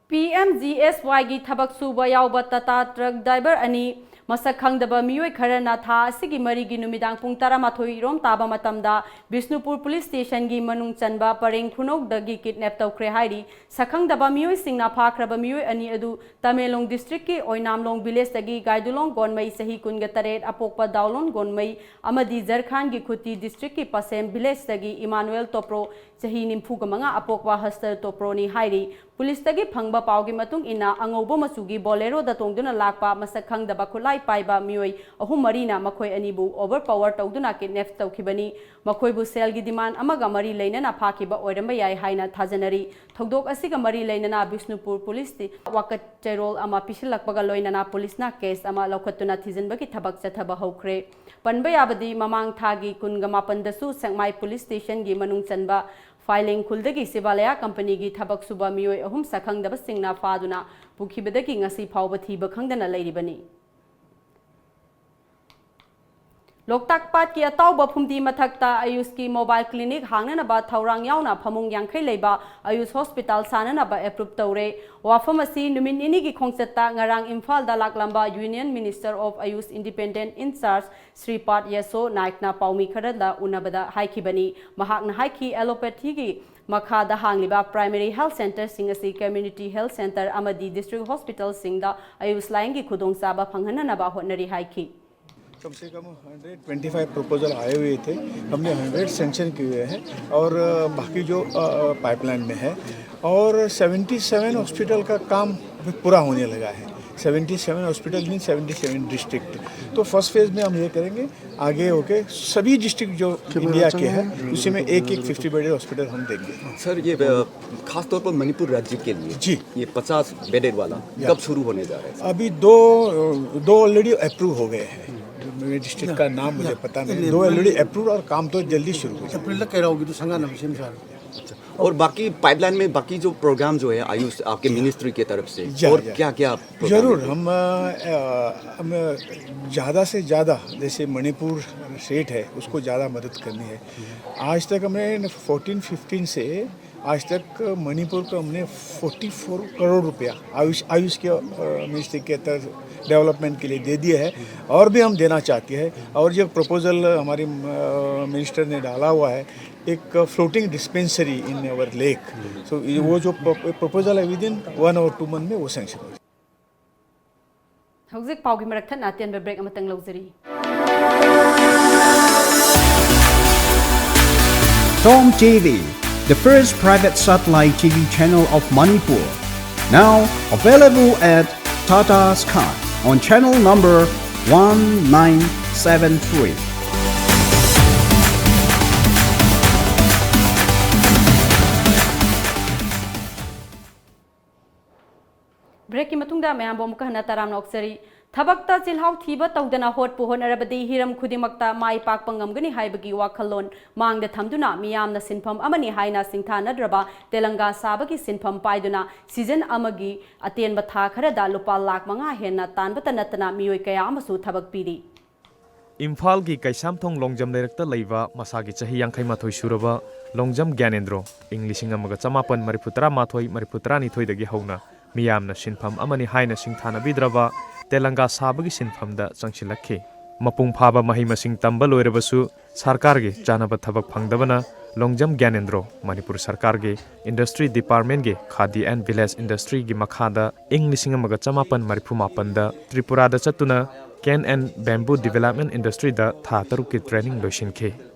ꯄꯤ ꯑꯦꯝ ꯖꯤ ꯑꯦꯁ ꯋꯥꯏꯒꯤ ꯊꯕꯛ ꯁꯨꯕ ꯌꯥꯎꯕ ꯇꯥꯇꯥ ꯇ꯭ꯔꯛ ꯗ꯭ꯔꯥꯏꯚꯔ ꯑꯅꯤ ꯃꯁꯛ ꯈꯪꯗꯕ ꯃꯤꯑꯣꯏ ꯈꯔꯅ ꯊꯥ ꯑꯁꯤꯒꯤ ꯃꯔꯤꯒꯤ ꯅꯨꯃꯤꯗꯥꯡ ꯄꯨꯡ ꯇꯔꯥꯃꯥꯊꯣꯏ ꯔꯣꯝ ꯇꯥꯕ ꯃꯇꯝꯗ ꯕꯤꯁꯅꯨꯄꯨꯔ ꯄꯨꯂꯤꯁ ꯁ꯭ꯇꯦꯁꯟꯒꯤ ꯃꯅꯨꯡ ꯆꯟꯕ ꯄꯔꯦꯡ ꯈꯨꯅꯧꯗꯒꯤ ꯀꯤꯗꯅꯦꯞ ꯇꯧꯈ꯭ꯔꯦ ꯍꯥꯏꯔꯤ꯫ ꯁꯛꯈꯪꯗꯕ ꯃꯤꯑꯣꯏꯁꯤꯡꯅ ꯐꯥꯈ꯭ꯔꯕ ꯃꯤꯑꯣꯏ ꯑꯅꯤ ꯑꯗꯨ ꯇꯃꯦꯡꯂꯣꯡ ꯗꯤꯁꯇ꯭ꯔꯤꯛꯀꯤ ꯑꯣꯏꯅꯥꯝꯂꯣꯡ ꯚꯤꯂꯦꯖꯇꯒꯤ ꯒꯥꯏꯗꯨꯂꯣꯡ ꯒꯣꯟꯃꯩ, ꯆꯍꯤ ꯀꯨꯟꯒ ꯇꯔꯦꯠ, ꯑꯄꯣꯛꯄ ꯗꯥꯎꯂꯣꯟ ꯒꯣꯟꯃꯩ, ꯑꯃꯗꯤ ꯖꯔꯈꯥꯟꯒꯤ ꯈꯨꯇꯤ ꯗꯤꯁꯇ꯭ꯔꯤꯛꯀꯤ ꯄꯁꯦꯝ ꯚꯤꯂꯦꯖꯇꯒꯤ ꯏꯃꯥꯅꯨꯑꯦꯜ ꯇꯣꯄ꯭ꯔꯣ, ꯆꯍꯤ ꯅꯤꯐꯨꯒ ꯃꯉꯥ, ꯑꯄꯣꯛꯄ ꯍꯁꯇꯔ ꯇꯣꯄ꯭ꯔꯣꯅꯤ ꯍꯥꯏꯔꯤ꯫ ꯄꯨꯂꯤꯁꯇꯒꯤ ꯐꯪꯕ ꯄꯥꯎꯒꯤ ꯃꯇꯨꯡ ꯏꯟꯅ, ꯑꯉꯧꯕ ꯃꯆꯨꯒꯤ ꯕꯣꯂꯦꯔꯣꯗ ꯇꯣꯡꯗꯨꯅ ꯂꯥꯛꯄ ꯃꯁꯛ ꯈꯪꯗꯕ ꯈꯨꯠꯂꯥꯏ ꯄꯥꯏꯕ ꯃꯤꯑꯣꯏ ꯑꯍꯨꯝ ꯃꯔꯤꯅ ꯃꯈꯣꯏ ꯑꯅꯤꯕꯨ ꯑꯣꯚꯔ ꯄꯥꯋꯔ ꯇꯧꯗꯨꯅ ꯀꯤꯗꯅꯦꯞ ꯇꯧꯈꯤꯕꯅꯤ꯫ ꯃꯈꯣꯏꯕꯨ ꯁꯦꯜꯒꯤ ꯗꯤꯃꯥꯟ ꯑꯃꯒ ꯃꯔꯤ ꯂꯩꯅꯅ ꯐꯥꯈꯤꯕ ꯑꯣꯏꯔꯝꯕ ꯌꯥꯏ ꯍꯥꯏꯅ ꯊꯥꯖꯅꯔꯤ꯫ ꯊꯧꯗꯣꯛ ꯑꯁꯤꯒ ꯃꯔꯤ ꯂꯩꯅꯅ ꯕꯤꯁꯅꯨꯄꯨꯔ ꯄꯨꯂꯤꯁꯇꯤ ꯋꯥꯀꯠ ꯆꯩꯔꯣꯜ ꯑꯃ ꯄꯤꯁꯤꯜꯂꯛꯄꯒ ꯂꯣꯏꯅꯅ ꯄꯨꯂꯤꯁꯅ ꯀꯦꯁ ꯑꯃ ꯂꯧꯈꯠꯇꯨꯅ ꯊꯤꯖꯤꯟꯕꯒꯤ ꯊꯕꯛ ꯆꯠꯊꯕ ꯍꯧꯈ꯭ꯔꯦ꯫ ꯄꯟꯕ ꯌꯥꯕꯗꯤ, ꯃꯃꯥꯡ ꯊꯥꯒꯤ ꯀꯨꯟꯒ ꯃꯥꯄꯟꯗꯁꯨ ꯁꯦꯛꯃꯥꯏ ꯄꯨꯂꯤꯁ ꯁ꯭ꯇꯦꯁꯟꯒꯤ ꯃꯅꯨꯡ ꯆꯟꯕ ꯐꯥꯏꯂꯦꯡ ꯈꯨꯜꯗꯒꯤ ꯁꯤꯕꯥꯂꯌꯥ ꯀꯝꯄꯅꯤꯒꯤ ꯊꯕꯛ ꯁꯨꯕ ꯃꯤꯑꯣꯏ ꯑꯍꯨꯝ ꯁꯛꯈꯪꯗꯕꯁꯤꯡꯅ ꯐꯥꯗꯨꯅ ꯄꯨꯈꯤꯕꯗꯒꯤ ꯉꯁꯤ ꯐꯥꯎꯕ ꯊꯤꯕ ꯈꯪꯗꯅ ꯂꯩꯔꯤꯕꯅꯤ꯫ ꯂꯣꯛꯇꯥꯛ ꯄꯥꯠꯀꯤ ꯑꯇꯥꯎꯕ ꯐꯨꯝꯗꯤ ꯃꯊꯛꯇ ꯑꯌꯨꯁꯀꯤ ꯃꯣꯕꯥꯏꯜ ꯀ꯭ꯂꯤꯅꯤꯛ ꯍꯥꯡꯅꯅꯕ ꯊꯧꯔꯥꯡ ꯌꯥꯎꯅ ꯐꯃꯨꯡ ꯌꯥꯡꯈꯩ ꯂꯩꯕ ꯑꯌꯨꯁ ꯍꯣꯁꯄꯤꯇꯥꯜ ꯁꯥꯅꯅꯕ ꯑꯦꯄ꯭ꯔꯨꯞ ꯇꯧꯔꯦ꯫ ꯋꯥꯐꯝ ꯑꯁꯤ ꯅꯨꯃꯤꯠ ꯅꯤꯅꯤꯒꯤ ꯈꯣꯡꯆꯠꯇ ꯉꯔꯥꯡ ꯏꯝꯐꯥꯜꯗ ꯂꯥꯛꯂꯝꯕ Union Minister of Ayush Independent in Charge ꯁ꯭ꯔꯤꯄꯥꯗ ꯌꯦꯁꯣ ꯅꯥꯏꯛꯅ ꯄꯥꯎꯃꯤ ꯈꯔꯗ ꯎꯅꯕꯗ ꯍꯥꯏꯈꯤꯕꯅꯤ꯫ ꯃꯍꯥꯛꯅ ꯍꯥꯏꯈꯤ, ꯑꯦꯂꯣꯄꯦꯊꯤꯒꯤ ꯃꯈꯥꯗ ꯍꯥꯡꯂꯤꯕ ꯄ꯭ꯔꯥꯏꯃꯔꯤ ꯍꯦꯜꯊ ꯁꯦꯟꯇꯔꯁꯤꯡ ꯑꯁꯤ ꯀꯝꯃ꯭ꯌꯨꯅꯤꯇꯤ ꯍꯦꯜꯊ ꯁꯦꯟꯇꯔ ꯑꯃꯗꯤ ꯗꯤꯁꯇ꯭ꯔꯤꯛ ꯍꯣꯁꯄꯤꯇꯥꯜꯁꯤꯡꯗ ꯑꯌꯨꯁ ꯂꯥꯏꯌꯦꯡꯒꯤ ꯈꯨꯗꯣꯡꯆꯥꯕ ꯐꯪꯍꯟꯅꯅꯕ ꯍꯣꯠꯅꯔꯤ ꯍꯥꯏꯈꯤ꯫ कम से कम हंड्रेड ट्वेंटी फ़ाइव प्रपोजल आए हुए थे, हमने हंड्रेड सैंक्शन किए हुए हैं और बाकी जो पाइपलाइन में है और सेवेंटी सेवन हॉस्पिटल का काम अभी पूरा होने लगा है। Seventy seven hospital in seventy seven district. तो फर्स्ट फेज में हम ये करेंगे, आगे होके सभी डिस्ट्रिक्ट जो इंडिया के हैं, उसी में एक एक फिफ्टी बेडेड हॉस्पिटल हम देंगे। सर, ये अ, खास तौर पर मणिपुर राज्य के लिए जी। ये पचास बेडेड वाला कब शुरू होने जा रहा है? अभी दो दो ऑलरेडी अप्रूव हो गए हैं। मेरे डिस्ट्रिक्ट का नाम मुझे पता नहीं, दो ऑलरेडी अप्रूव और काम तो जल्दी शुरू हो जाएगा। ꯑꯦꯄ꯭ꯔꯤꯜꯗ ꯀꯩꯔꯥꯎꯒꯤꯗꯨ ꯁꯪꯒꯥꯅꯕ ꯁꯦꯝ ꯁꯥꯔꯦ꯫ और बाकी पाइपलाइन में बाकी जो प्रोग्राम जो है आयुष आपके मिनिस्ट्री की तरफ से, या, और या। क्या क्या प्रोग्राम जरूर है? हम अ, हम ज़्यादा से ज़्यादा, जैसे मणिपुर स्टेट है, उसको ज़्यादा मदद करनी है। आज तक हमने फोर्टीन फिफ्टीन से आज तक मणिपुर को हमने फोर्टी फोर करोड़ रुपया आयुष आयुष के मिनिस्ट्री के तहत डेवलपमेंट के लिए दे दिया है, और भी हम देना चाहते हैं। और जो प्रपोजल हमारे मिनिस्टर ने डाला हुआ है, एक floating dispensary in our lake, so वो जो प्रपोजल है, विद इन वन और टू मंथ में वो सैंक्शन हो जाएगा। ꯍꯧꯖꯤꯛ ꯄꯥꯎꯒꯤ ꯃꯔꯛ ꯊꯠꯅ ꯑꯇꯦꯟꯕ ꯕ꯭ꯔꯦꯛ ꯑꯃꯇꯪ ꯂꯧꯖꯔꯤ꯫ Tom T V, the first private satellite T V channel of Manipur. Now available at Tata Sky on channel number one nine seven three. ꯕ꯭ꯔꯦꯛꯀꯤ ꯃꯇꯨꯡꯗ ꯃꯌꯥꯝꯕꯨ ꯑꯃꯨꯛꯀ ꯍꯟꯅ ꯇꯔꯥꯝꯅ ꯑꯣꯛꯆꯔꯤ꯫ ꯊꯕꯛꯇ ꯆꯤꯜꯍꯥꯎ ꯊꯤꯕ ꯇꯧꯗꯅ ꯍꯣꯠꯄꯨ ꯍꯣꯠꯅꯔꯕꯗꯤ ꯍꯤꯔꯝ ꯈꯨꯗꯤꯡꯃꯛꯇ ꯃꯥꯏ ꯄꯥꯛꯄ ꯉꯝꯒꯅꯤ ꯍꯥꯏꯕꯒꯤ ꯋꯥꯈꯜꯂꯣꯟ ꯃꯥꯡꯗ ꯊꯝꯗꯨꯅ ꯃꯤꯌꯥꯝꯅ ꯁꯤꯟꯐꯝ ꯑꯃꯅꯤ ꯍꯥꯏꯅ ꯁꯤꯡꯊꯥꯅꯗ꯭ꯔꯕ ꯇꯦꯂꯪꯒꯥ ꯁꯥꯕꯒꯤ ꯁꯤꯟꯐꯝ ꯄꯥꯏꯗꯨꯅ ꯁꯤꯖꯟ ꯑꯃꯒꯤ ꯑꯇꯦꯟꯕ ꯊꯥ ꯈꯔꯗ ꯂꯨꯄꯥ ꯂꯥꯈ ꯃꯉꯥ ꯍꯦꯟꯅ ꯇꯥꯟꯕꯇ ꯅꯠꯇꯅ ꯃꯤꯑꯣꯏ ꯀꯌꯥ ꯑꯃꯁꯨ ꯊꯕꯛ ꯄꯤꯔꯤ꯫ ꯏꯝꯐꯥꯜꯒꯤ ꯀꯩꯁꯥꯝꯊꯣꯡ ꯂꯣꯡꯖꯝ ꯂꯩꯔꯛꯇ ꯂꯩꯕ ꯃꯁꯥꯒꯤ ꯆꯍꯤ ꯌꯥꯡꯈꯩ ꯃꯥꯊꯣꯏ ꯁꯨꯔꯕ ꯂꯣꯡꯖꯝ ꯒ꯭ꯌꯥꯅꯦꯟꯗ꯭ꯔꯣ, ꯏꯪ ꯂꯤꯁꯤꯡ ꯑꯃꯒ ꯆꯃꯥꯄꯟ ꯃꯔꯤꯐꯨ ꯇꯔꯥꯃꯥꯊꯣꯏ ꯃꯔꯤꯐꯨ ꯇꯔꯥꯅꯤꯊꯣꯏꯗꯒꯤ ꯍꯧꯅ ꯃꯤꯌꯥꯝꯅ ꯁꯤꯟꯐꯝ ꯑꯃꯅꯤ ꯍꯥꯏꯅ ꯁꯤꯡꯊꯥꯅꯕꯤꯗ꯭ꯔꯕ ꯇꯦꯂꯪꯒꯥ ꯁꯥꯕꯒꯤ ꯁꯤꯟꯐꯝꯗ ꯆꯪꯁꯤꯜꯂꯛꯈꯤ꯫ ꯃꯄꯨꯡ ꯐꯥꯕ ꯃꯍꯩ ꯃꯁꯤꯡ ꯇꯝꯕ ꯂꯣꯏꯔꯕꯁꯨ ꯁꯔꯀꯥꯔꯒꯤ ꯆꯥꯅꯕ ꯊꯕꯛ ꯐꯪꯗꯕꯅ ꯂꯣꯡꯖꯝ ꯒ꯭ꯌꯥꯅꯦꯟꯗ꯭ꯔꯣ ꯃꯅꯤꯄꯨꯔ ꯁꯔꯀꯥꯔꯒꯤ ꯏꯟꯗꯁꯇ꯭ꯔꯤ ꯗꯤꯄꯥꯔꯠꯃꯦꯟꯒꯤ ꯈꯥꯗꯤ ꯑꯦꯟ ꯚꯤꯂꯦꯖ ꯏꯟꯗꯁꯇ꯭ꯔꯤꯒꯤ ꯃꯈꯥꯗ ꯏꯪ ꯂꯤꯁꯤꯡ ꯑꯃꯒ ꯆꯃꯥꯄꯟ ꯃꯔꯤꯐꯨ ꯃꯥꯄꯟꯗ ꯇ꯭ꯔꯤꯄꯨꯔꯥꯗ ꯆꯠꯇꯨꯅ ꯀꯦꯟ ꯑꯦꯟ ꯕꯦꯝꯕꯨ ꯗꯤꯚꯦꯂꯞꯃꯦꯟ ꯏꯟꯗꯁꯇ꯭ꯔꯤꯗ ꯊꯥ ꯇꯔꯨꯛꯀꯤ ꯇ꯭ꯔꯦꯅꯤꯡ ꯂꯣꯏꯁꯤꯟꯈꯤ꯫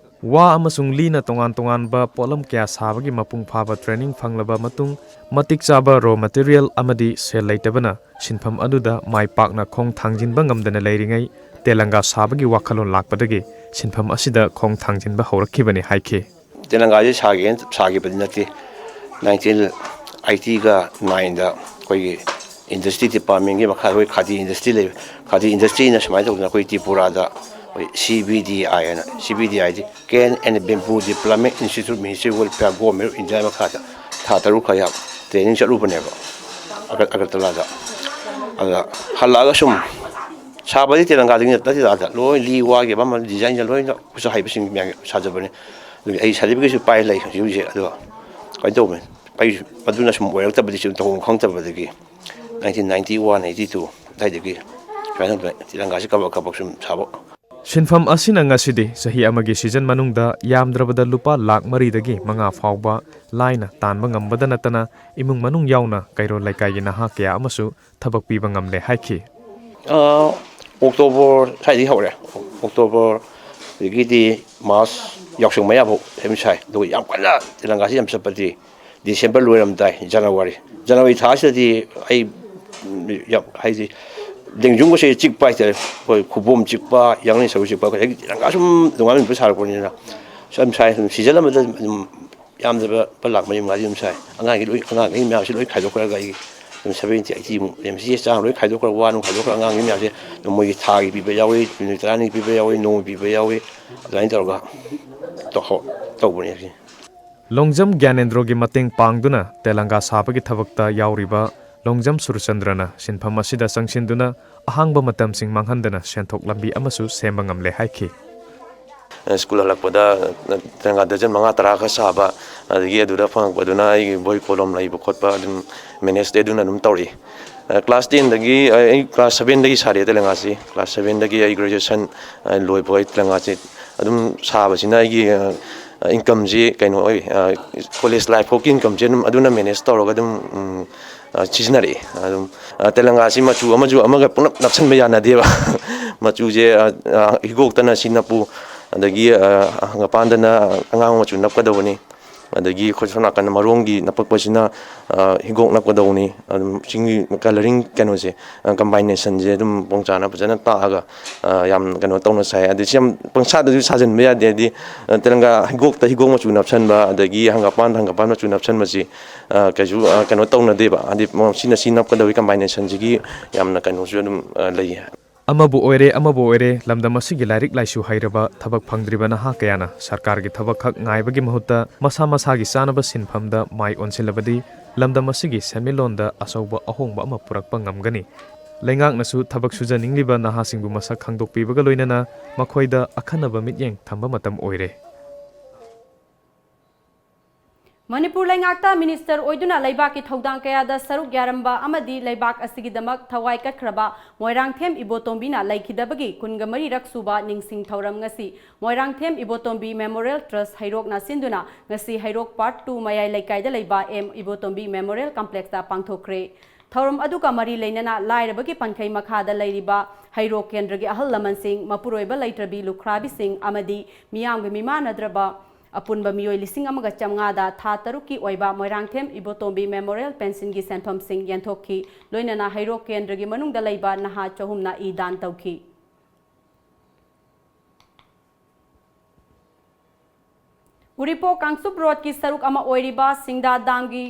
ꯋꯥ ꯑꯃꯁꯨꯡ ꯂꯤꯅ ꯇꯣꯉꯥꯟ ꯇꯣꯉꯥꯟꯕ ꯄꯣꯠꯂꯝ ꯀꯌꯥ ꯁꯥꯕꯒꯤ ꯃꯄꯨꯡ ꯐꯥꯕ training ꯐꯪꯂꯕ ꯃꯇꯨꯡ, ꯃꯇꯤꯛ ꯆꯥꯕ raw material ꯑꯃꯗꯤ ꯁꯦꯜ ꯂꯩꯇꯕꯅ ꯁꯤꯟꯐꯝ ꯑꯗꯨꯗ ꯃꯥꯏ ꯄꯥꯛꯅ ꯈꯣꯡ ꯊꯥꯡꯖꯤꯟꯕ ꯉꯝꯗꯅ ꯂꯩꯔꯤꯉꯩ, ꯇꯦꯂꯪꯒꯥ ꯁꯥꯕꯒꯤ ꯋꯥꯈꯜꯂꯣꯟ ꯂꯥꯛꯄꯗꯒꯤ ꯁꯤꯟꯐꯝ ꯑꯁꯤꯗ ꯈꯣꯡ ꯊꯥꯡꯖꯤꯟꯕ ꯍꯧꯔꯛꯈꯤꯕꯅꯤ ꯍꯥꯏꯈꯤ꯫ ꯇꯦꯂꯪꯒꯥꯁꯤ ꯁꯥꯒꯦꯅ ꯁꯥꯈꯤꯕꯗꯤ ꯅꯠꯇꯦ꯫ Nineteen eighty-ꯒ nine-ꯗ ꯑꯩꯈꯣꯏꯒꯤ industry department-ꯀꯤ ꯃꯈꯥꯗ ꯑꯩꯈꯣꯏ ꯈꯥꯗꯤ industry ꯂꯩ꯫ ꯈꯥꯗꯤ industry-ꯅ ꯁꯨꯃꯥꯏꯅ ꯇꯧꯗꯅ ꯑꯩꯈꯣꯏ ꯇ꯭ꯔꯤꯄꯨꯔꯥꯗ ꯑꯩꯈꯣꯏ C B D I ꯍꯥꯏꯅ, C B D I-ꯗꯤ Cane and Bamboo Development Institute, Ministry of Welfare, Government of India ꯃꯈꯥꯗ ꯊꯥ ꯇꯔꯨꯛ ꯈꯔ ꯌꯥꯝ training ꯆꯠꯂꯨꯕꯅꯦꯕ ꯑꯒ-, ꯑꯒꯔꯇꯂꯥꯗ꯫ ꯑꯗꯨꯗ ꯍꯜꯂꯛꯑꯒ ꯁꯨꯝ ꯁꯥꯕꯗꯤ ꯇꯦꯂꯪꯒꯥꯗꯒꯤ ꯅꯠꯇꯦ, ꯑꯥꯗ ꯂꯣꯏ ꯂꯤ ꯋꯥꯒꯤ ꯑꯃ ꯑꯃ design-ꯁꯦ ꯂꯣꯏꯅ ꯈꯨꯠꯁꯥ ꯍꯩꯕꯁꯤꯡ ꯃꯌꯥꯝꯒꯤ ꯁꯥꯖꯕꯅꯦ꯫ ꯑꯗꯨꯒꯤ ꯑꯩ certificate-ꯁꯨ ꯄꯥꯏ ꯂꯩ ꯍꯧꯖꯤꯛ ꯍꯧꯖꯤꯛ꯫ ꯑꯗꯣ ꯀꯃꯥꯏꯅ ꯇꯧꯕꯅꯤ? ꯑꯩꯁꯨ ꯑꯗꯨꯅ ꯁꯨꯝ ꯑꯣꯏꯔꯛꯇꯕꯗꯤ ꯁꯨꯝ ꯇꯧꯐꯝ ꯈꯪꯗꯕꯗꯒꯤ nineteen ninety-one, eighty-two ꯑꯗꯨꯋꯥꯏꯗꯒꯤ ꯁꯨꯃꯥꯏꯅ ꯇꯧꯗꯅ ꯇꯦꯂꯪꯒꯥꯁꯤ ꯀꯕꯛ ꯀꯕꯛ ꯁꯨꯝ ꯁꯥꯕ꯫ ꯁꯤꯟꯐꯝ ꯑꯁꯤꯅ ꯉꯁꯤꯗꯤ ꯆꯍꯤ ꯑꯃꯒꯤ season ꯃꯅꯨꯡꯗ ꯌꯥꯝꯗ꯭ꯔꯕꯗ ꯂꯨꯄꯥ ꯂꯥꯈ ꯃꯔꯤꯗꯒꯤ ꯃꯉꯥ ꯐꯥꯎꯕ ꯂꯥꯏꯅ ꯇꯥꯟꯕ ꯉꯝꯕꯗ ꯅꯠꯇꯅ, ꯏꯃꯨꯡ ꯃꯅꯨꯡ ꯌꯥꯎꯅ ꯀꯩꯔꯣꯜ ꯂꯩꯀꯥꯏꯒꯤ ꯅꯍꯥ ꯀꯌꯥ ꯑꯃꯁꯨ ꯊꯕꯛ ꯄꯤꯕ ꯉꯝꯂꯦ ꯍꯥꯏꯈꯤ꯫ ꯑ, October ꯁ꯭ꯋꯥꯏꯗꯒꯤ ꯍꯧꯔꯦ꯫ October, ꯑꯗꯒꯤꯗꯤ March ꯌꯥꯎꯁꯪ ꯃꯌꯥꯐꯥꯎ ꯑꯗꯨꯝ ꯁꯥꯏ꯫ ꯑꯗꯨꯒ ꯌꯥꯝ ꯀꯟꯅ ꯇꯦꯂꯪꯒꯥꯁꯤ ꯌꯥꯝ ꯆꯠꯄꯗꯤ December ꯂꯣꯏꯔꯝꯗꯥꯏ, January꯫ January ꯊꯥꯁꯤꯗꯗꯤ ꯑꯩ, ꯎꯝ, ꯌꯥꯝ, ꯍꯥꯏꯗꯤ, ꯂꯦꯡꯖꯨꯝꯒꯁꯦ ꯆꯤꯛꯄ ꯍꯥꯏꯇꯥꯔꯦ꯫ ꯑꯩꯈꯣꯏ ꯈꯨꯕꯣꯝ ꯆꯤꯛꯄ, ꯌꯥꯡꯂꯦꯟ ꯁꯔꯨ ꯆꯤꯛꯄ, ꯉꯁꯥꯏꯒꯤ ꯇꯦꯂꯪꯒꯥ ꯁꯨꯝ ꯅꯣꯡꯉꯥꯟꯕ ꯅꯨꯃꯤꯠ ꯁꯥꯔꯛꯄꯅꯤꯅ ꯁꯨꯝ ꯁꯥꯏ꯫ ꯑꯗꯨꯝ season ꯑꯃꯗ ꯑꯗꯨꯝ ꯌꯥꯝꯗꯕ ꯂꯨꯄꯥ ꯂꯥꯈ ꯃꯔꯤ ꯃꯉꯥꯗꯤ ꯑꯗꯨꯝ ꯁꯥꯏ꯫ ꯑꯉꯥꯡꯒꯤ ꯂꯣꯏ, ꯑꯉꯥꯡꯈꯩ ꯃꯌꯥꯝꯁꯤ ꯂꯣꯏ ꯈꯥꯏꯗꯣꯛꯈ꯭ꯔꯒ ꯑꯩ ꯑꯗꯨꯝ seventy, eighty ꯃꯨꯛ ꯂꯦꯝ꯫ ꯆꯦ ꯆꯥꯡ ꯂꯣꯏ ꯈꯥꯏꯗꯣꯛꯈ꯭ꯔꯒ, ꯋꯥ ꯅꯨꯡ ꯈꯥꯏꯗꯣꯛꯈ꯭ꯔꯒ ꯑꯉꯥꯡꯒꯤ ꯃꯌꯥꯝꯁꯦ ꯑꯗꯨꯝ ꯃꯣꯏꯒꯤ ꯊꯥꯒꯤ ꯄꯤꯕ ꯌꯥꯎꯏ, ꯅꯨꯃꯤꯠ ꯇꯔꯥꯅꯤ ꯄꯤꯕ ꯌꯥꯎꯏ, ꯅꯣꯡꯃ ꯄꯤꯕ ꯌꯥꯎꯏ, ꯑꯗꯨꯃꯥꯏꯅ ꯇꯧꯔꯒ ꯇꯧꯍꯧ-, ꯇꯧꯕꯅꯦ ꯁꯤ꯫ ꯂꯣꯡꯖꯝ ꯒ꯭ꯌꯥꯅꯦꯟꯗ꯭ꯔꯣꯒꯤ ꯃꯇꯦꯡ ꯄꯥꯡꯗꯨꯅ ꯇꯦꯂꯪꯒꯥ ꯁꯥꯕꯒꯤ ꯊꯕꯛꯇ ꯌꯥꯎꯔꯤꯕ ꯂꯣꯡꯖꯝ ꯁꯨꯔꯆꯟꯗ꯭ꯔꯅ ꯁꯤꯟꯐꯝ ꯑꯁꯤꯗ ꯆꯪꯁꯤꯟꯗꯨꯅ ꯑꯍꯥꯡꯕ ꯃꯇꯝꯁꯤꯡ ꯃꯥꯡꯍꯟꯗꯅ ꯁꯦꯟꯊꯣꯛ ꯂꯝꯕꯤ ꯑꯃꯁꯨ ꯁꯦꯝꯕ ꯉꯝꯂꯦ ꯍꯥꯏꯈꯤ꯫ ꯁ꯭ꯀꯨꯜ ꯍꯜꯂꯛꯄꯗ ꯇꯦꯂꯪꯒꯥ ꯗꯔꯖꯟ ꯃꯉꯥ ꯇꯔꯥ ꯈꯔ ꯁꯥꯕ, ꯑꯗꯒꯤ ꯑꯗꯨꯗ ꯐꯪꯉꯛꯄꯗꯨꯅ ꯑꯩꯒꯤ ꯕꯣꯏ ꯀꯣꯂꯣꯝ ꯂꯩꯕ ꯈꯣꯠꯄ ꯑꯗꯨꯝ manage-ꯇꯤ ꯑꯗꯨꯅ ꯑꯗꯨꯝ ꯇꯧꯔꯛꯏ꯫ Class ten-ꯗꯒꯤ, ꯑꯩ class seven-ꯗꯒꯤ ꯁꯥꯔꯛꯑꯦ ꯇꯦꯂꯪꯒꯥꯁꯤ꯫ Class seven-ꯗꯒꯤ ꯑꯩ graduation ꯂꯣꯏꯕ ꯑꯩ ꯇꯦꯂꯪꯒꯥꯁꯤ ꯑꯗꯨꯝ ꯁꯥꯕꯁꯤꯅ ꯑꯩꯒꯤ income-ꯁꯤ ꯀꯩꯅꯣ ꯑꯣꯏ, college life ꯐꯥꯎꯒꯤ income-ꯁꯦ ꯑꯗꯨꯝ ꯑꯗꯨꯅ manage ꯇꯧꯔꯒ ꯑꯗꯨꯝ, ꯎꯝ, ꯑ, ꯁꯤꯖꯤꯟꯅꯔꯛꯏ꯫ ꯑꯗꯨꯝ, ꯑ, ꯇꯦꯂꯪꯒꯥꯁꯤ ꯃꯆꯨ ꯑꯃꯁꯨ ꯑꯃꯒ ꯄꯨꯂꯞ ꯅꯞꯁꯤꯟꯕ ꯌꯥꯅꯗꯦꯕ꯫ ꯃꯆꯨꯁꯦ, ꯑ, ꯑ, ꯍꯤꯒꯣꯛꯇꯅ ꯁꯤ ꯅꯞꯄꯨ, ꯑꯗꯒꯤ ꯍꯪꯒꯄꯥꯟꯗꯅ ꯑꯉꯥꯡꯕ ꯃꯆꯨ ꯅꯞꯀꯗꯧꯕꯅꯤ꯫ ꯑꯗꯒꯤ ꯑꯩꯈꯣꯏ ꯁꯣꯝ ꯅꯥꯀꯟꯗ ꯃꯔꯣꯡꯒꯤ ꯅꯞꯄꯛꯄꯁꯤꯅ ꯍꯤꯒꯣꯛ ꯅꯞꯀꯗꯧꯕꯅꯤ꯫ ꯑꯗꯨꯝ ꯆꯤꯡꯒꯤ ꯀꯂꯔꯤꯡ ꯀꯩꯅꯣꯁꯦ, ꯀꯝꯕꯥꯏꯅꯦꯁꯟꯁꯦ ꯑꯗꯨꯝ ꯃꯑꯣꯡ ꯆꯥꯅ ꯐꯖꯅ ꯇꯥꯛꯑꯒ ꯌꯥꯝ ꯀꯩꯅꯣ ꯇꯧꯅ ꯁꯥꯏ꯫ ꯑꯗꯩ ꯁꯤ ꯌꯥꯝ ꯄꯪꯁꯥꯗꯁꯨ ꯁꯥꯖꯤꯟꯕ ꯌꯥꯗꯦ꯫ ꯍꯥꯏꯗꯤ ꯇꯦꯂꯪꯒꯥ ꯍꯤꯒꯣꯛꯇ ꯍꯤꯒꯣꯛ ꯃꯆꯨ ꯅꯞꯁꯟꯕ, ꯑꯗꯒꯤ ꯍꯪꯒꯄꯥꯟꯗ ꯍꯪꯒꯄꯥꯟ ꯃꯆꯨ ꯅꯞꯁꯟꯕꯁꯤ ꯀꯩꯁꯨ ꯀꯩꯅꯣ ꯇꯧꯅꯗꯦꯕ꯫ ꯍꯥꯏꯗꯤ ꯁꯤꯅ ꯁꯤ ꯅꯞꯀꯗꯧꯔꯤ ꯀꯝꯕꯥꯏꯅꯦꯁꯟꯁꯤꯒꯤ ꯌꯥꯝꯅ ꯀꯩꯅꯣꯁꯨ ꯑꯗꯨꯝ ꯂꯩꯌꯦ꯫ ꯑꯃꯕꯨ ꯑꯣꯏꯔꯦ, ꯑꯃꯕꯨ ꯑꯣꯏꯔꯦ, ꯂꯝꯗꯝ ꯑꯁꯤꯒꯤ ꯂꯥꯏꯔꯤꯛ ꯂꯥꯏꯁꯨ ꯍꯩꯔꯕ, ꯊꯕꯛ ꯐꯪꯗ꯭ꯔꯤꯕ ꯅꯍꯥ ꯀꯌꯥꯅ ꯁꯔꯀꯥꯔꯒꯤ ꯊꯕꯛ ꯈꯛ ꯉꯥꯏꯕꯒꯤ ꯃꯍꯨꯠꯇ ꯃꯁꯥ ꯃꯁꯥꯒꯤ ꯆꯥꯅꯕ ꯁꯤꯟꯐꯝꯗ ꯃꯥꯏ ꯑꯣꯟꯁꯤꯜꯂꯕꯗꯤ ꯂꯝꯗꯝ ꯑꯁꯤꯒꯤ ꯁꯦꯟꯃꯤꯠꯂꯣꯟꯗ ꯑꯆꯧꯕ ꯑꯍꯣꯡꯕ ꯑꯃ ꯄꯨꯔꯛꯄ ꯉꯝꯒꯅꯤ꯫ ꯂꯩꯉꯥꯛꯅꯁꯨ ꯊꯕꯛ ꯁꯨꯖꯅꯤꯡꯂꯤꯕ ꯅꯍꯥꯁꯤꯡꯕꯨ ꯃꯁꯛ ꯈꯪꯗꯣꯛꯄꯤꯕꯒ ꯂꯣꯏꯅꯅ ꯃꯈꯣꯏꯗ ꯑꯈꯟꯅꯕ ꯃꯤꯠꯌꯦꯡ ꯊꯝꯕ ꯃꯇꯝ ꯑꯣꯏꯔꯦ꯫ ꯃꯅꯤꯄꯨꯔ ꯂꯩꯉꯥꯛꯇ ꯃꯤꯅꯤꯁꯇꯔ ꯑꯣꯏꯗꯨꯅ ꯂꯩꯕꯥꯛꯀꯤ ꯊꯧꯗꯥꯡ ꯀꯌꯥꯗ ꯁꯔꯨꯛ ꯌꯥꯔꯝꯕ ꯑꯃꯗꯤ ꯂꯩꯕꯥꯛ ꯑꯁꯤꯒꯤꯗꯃꯛ ꯊꯋꯥꯏ ꯀꯠꯈ꯭ꯔꯕ ꯃꯣꯏꯔꯥꯡꯊꯦꯝ ꯏꯕꯣꯇꯣꯝꯕꯤꯅ ꯂꯩꯈꯤꯗꯕꯒꯤ ꯀꯨꯟꯒ ꯃꯔꯤꯔꯛ ꯁꯨꯕ ꯅꯤꯡꯁꯤꯡ ꯊꯧꯔꯝ ꯉꯁꯤ ꯃꯣꯏꯔꯥꯡꯊꯦꯝ ꯏꯕꯣꯇꯣꯝꯕꯤ ꯃꯦꯃꯣꯔꯤꯌꯦꯜ ꯇ꯭ꯔꯁ ꯍꯩꯔꯣꯛꯅ ꯁꯤꯟꯗꯨꯅ ꯉꯁꯤ ꯍꯩꯔꯣꯛ ꯄꯥꯔꯠ ꯇꯨ ꯃꯌꯥꯏ ꯂꯩꯀꯥꯏꯗ ꯂꯩꯕ ꯑꯦꯝ ꯏꯕꯣꯇꯣꯝꯕꯤ ꯃꯦꯃꯣꯔꯤꯌꯦꯜ ꯀꯝꯄ꯭ꯂꯦꯛꯁꯇ ꯄꯥꯡꯊꯣꯛꯈ꯭ꯔꯦ꯫ ꯊꯧꯔꯝ ꯑꯗꯨꯒ ꯃꯔꯤ ꯂꯩꯅꯅ ꯂꯥꯏꯔꯕꯒꯤ ꯄꯟꯈꯩ ꯃꯈꯥꯗ ꯂꯩꯔꯤꯕ ꯍꯩꯔꯣꯛ ꯀꯦꯟꯗ꯭ꯔꯒꯤ ꯑꯍꯜ ꯂꯃꯟꯁꯤꯡ, ꯃꯄꯨꯔꯣꯏꯕ ꯂꯩꯇ꯭ꯔꯕꯤ ꯂꯨꯈ꯭ꯔꯥꯕꯤꯁꯤꯡ ꯑꯃꯗꯤ ꯃꯤꯌꯥꯝꯒꯤ ꯃꯤꯃꯥꯟꯅꯗ꯭ꯔꯕ ꯑꯄꯨꯟꯕ ꯃꯤꯑꯣꯏ ꯂꯤꯁꯤꯡ ꯑꯃꯒ ꯆꯥꯝꯃꯉꯥꯗ ꯊꯥ ꯇꯔꯨꯛꯀꯤ ꯑꯣꯏꯕ ꯃꯣꯏꯔꯥꯡꯊꯦꯝ ꯏꯕꯣꯇꯣꯝꯕꯤ ꯃꯦꯃꯣꯔꯤꯌꯦꯜ ꯄꯦꯟꯁꯤꯟꯒꯤ ꯁꯦꯟꯐꯝꯁꯤꯡ ꯌꯦꯟꯊꯣꯛꯈꯤ꯫ ꯂꯣꯏꯅꯅ ꯍꯩꯔꯣꯛ ꯀꯦꯟꯗ꯭ꯔꯒꯤ ꯃꯅꯨꯡꯗ ꯂꯩꯕ ꯅꯍꯥ ꯆꯍꯨꯝꯅ ꯏ ꯗꯥꯟ ꯇꯧꯈꯤ꯫ ꯎꯔꯤꯄꯣꯛ ꯀꯥꯡꯆꯨꯞ ꯔꯣꯗꯀꯤ ꯁꯔꯨꯛ ꯑꯃ ꯑꯣꯏꯔꯤꯕ ꯁꯤꯡꯗꯥ ꯗꯥꯝꯒꯤ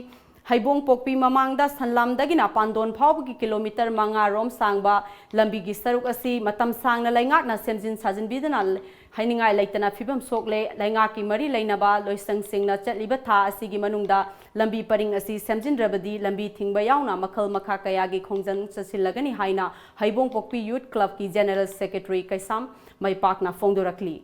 ꯍꯩꯕꯣꯡ ꯄꯣꯛꯄꯤ ꯃꯃꯥꯡꯗ ꯁꯟꯂꯥꯝꯗꯒꯤꯅ ꯄꯥꯟꯗꯣꯟ ꯐꯥꯎꯕꯒꯤ ꯀꯤꯂꯣꯃꯤꯇꯔ ꯃꯉꯥ ꯔꯣꯝ ꯁꯥꯡꯕ ꯂꯝꯕꯤꯒꯤ ꯁꯔꯨꯛ ꯑꯁꯤ ꯃꯇꯝ ꯁꯥꯡꯅ ꯂꯩꯉꯥꯛꯅ ꯁꯦꯝꯖꯤꯟ ꯁꯥꯖꯤꯟꯕꯤꯗꯅ ꯍꯥꯏꯅꯤꯡꯉꯥꯏ ꯂꯩꯇꯅ ꯐꯤꯕꯝ ꯁꯣꯛꯂꯦ꯫ ꯂꯩꯉꯥꯛꯀꯤ ꯃꯔꯤ ꯂꯩꯅꯕ ꯂꯣꯏꯁꯪꯁꯤꯡꯅ ꯆꯠꯂꯤꯕ ꯊꯥ ꯑꯁꯤꯒꯤ ꯃꯅꯨꯡꯗ ꯂꯝꯕꯤ ꯄꯔꯤꯡ ꯑꯁꯤ ꯁꯦꯝꯖꯤꯟꯗ꯭ꯔꯕꯗꯤ ꯂꯝꯕꯤ ꯊꯤꯡꯕ ꯌꯥꯎꯅ ꯃꯈꯜ ꯃꯈꯥ ꯀꯌꯥꯒꯤ ꯈꯣꯡꯖꯪ ꯆꯠꯁꯤꯜꯂꯒꯅꯤ ꯍꯥꯏꯅ ꯍꯩꯕꯣꯡ ꯄꯣꯛꯄꯤ ꯌꯨꯠ ꯀ꯭ꯂꯕꯀꯤ ꯖꯦꯅꯔꯦꯜ ꯁꯦꯀ꯭ꯔꯦꯇꯔꯤ ꯀꯩꯁꯥꯝ ꯃꯩꯄꯥꯛꯅ ꯐꯣꯡꯗꯣꯔꯛꯂꯤ꯫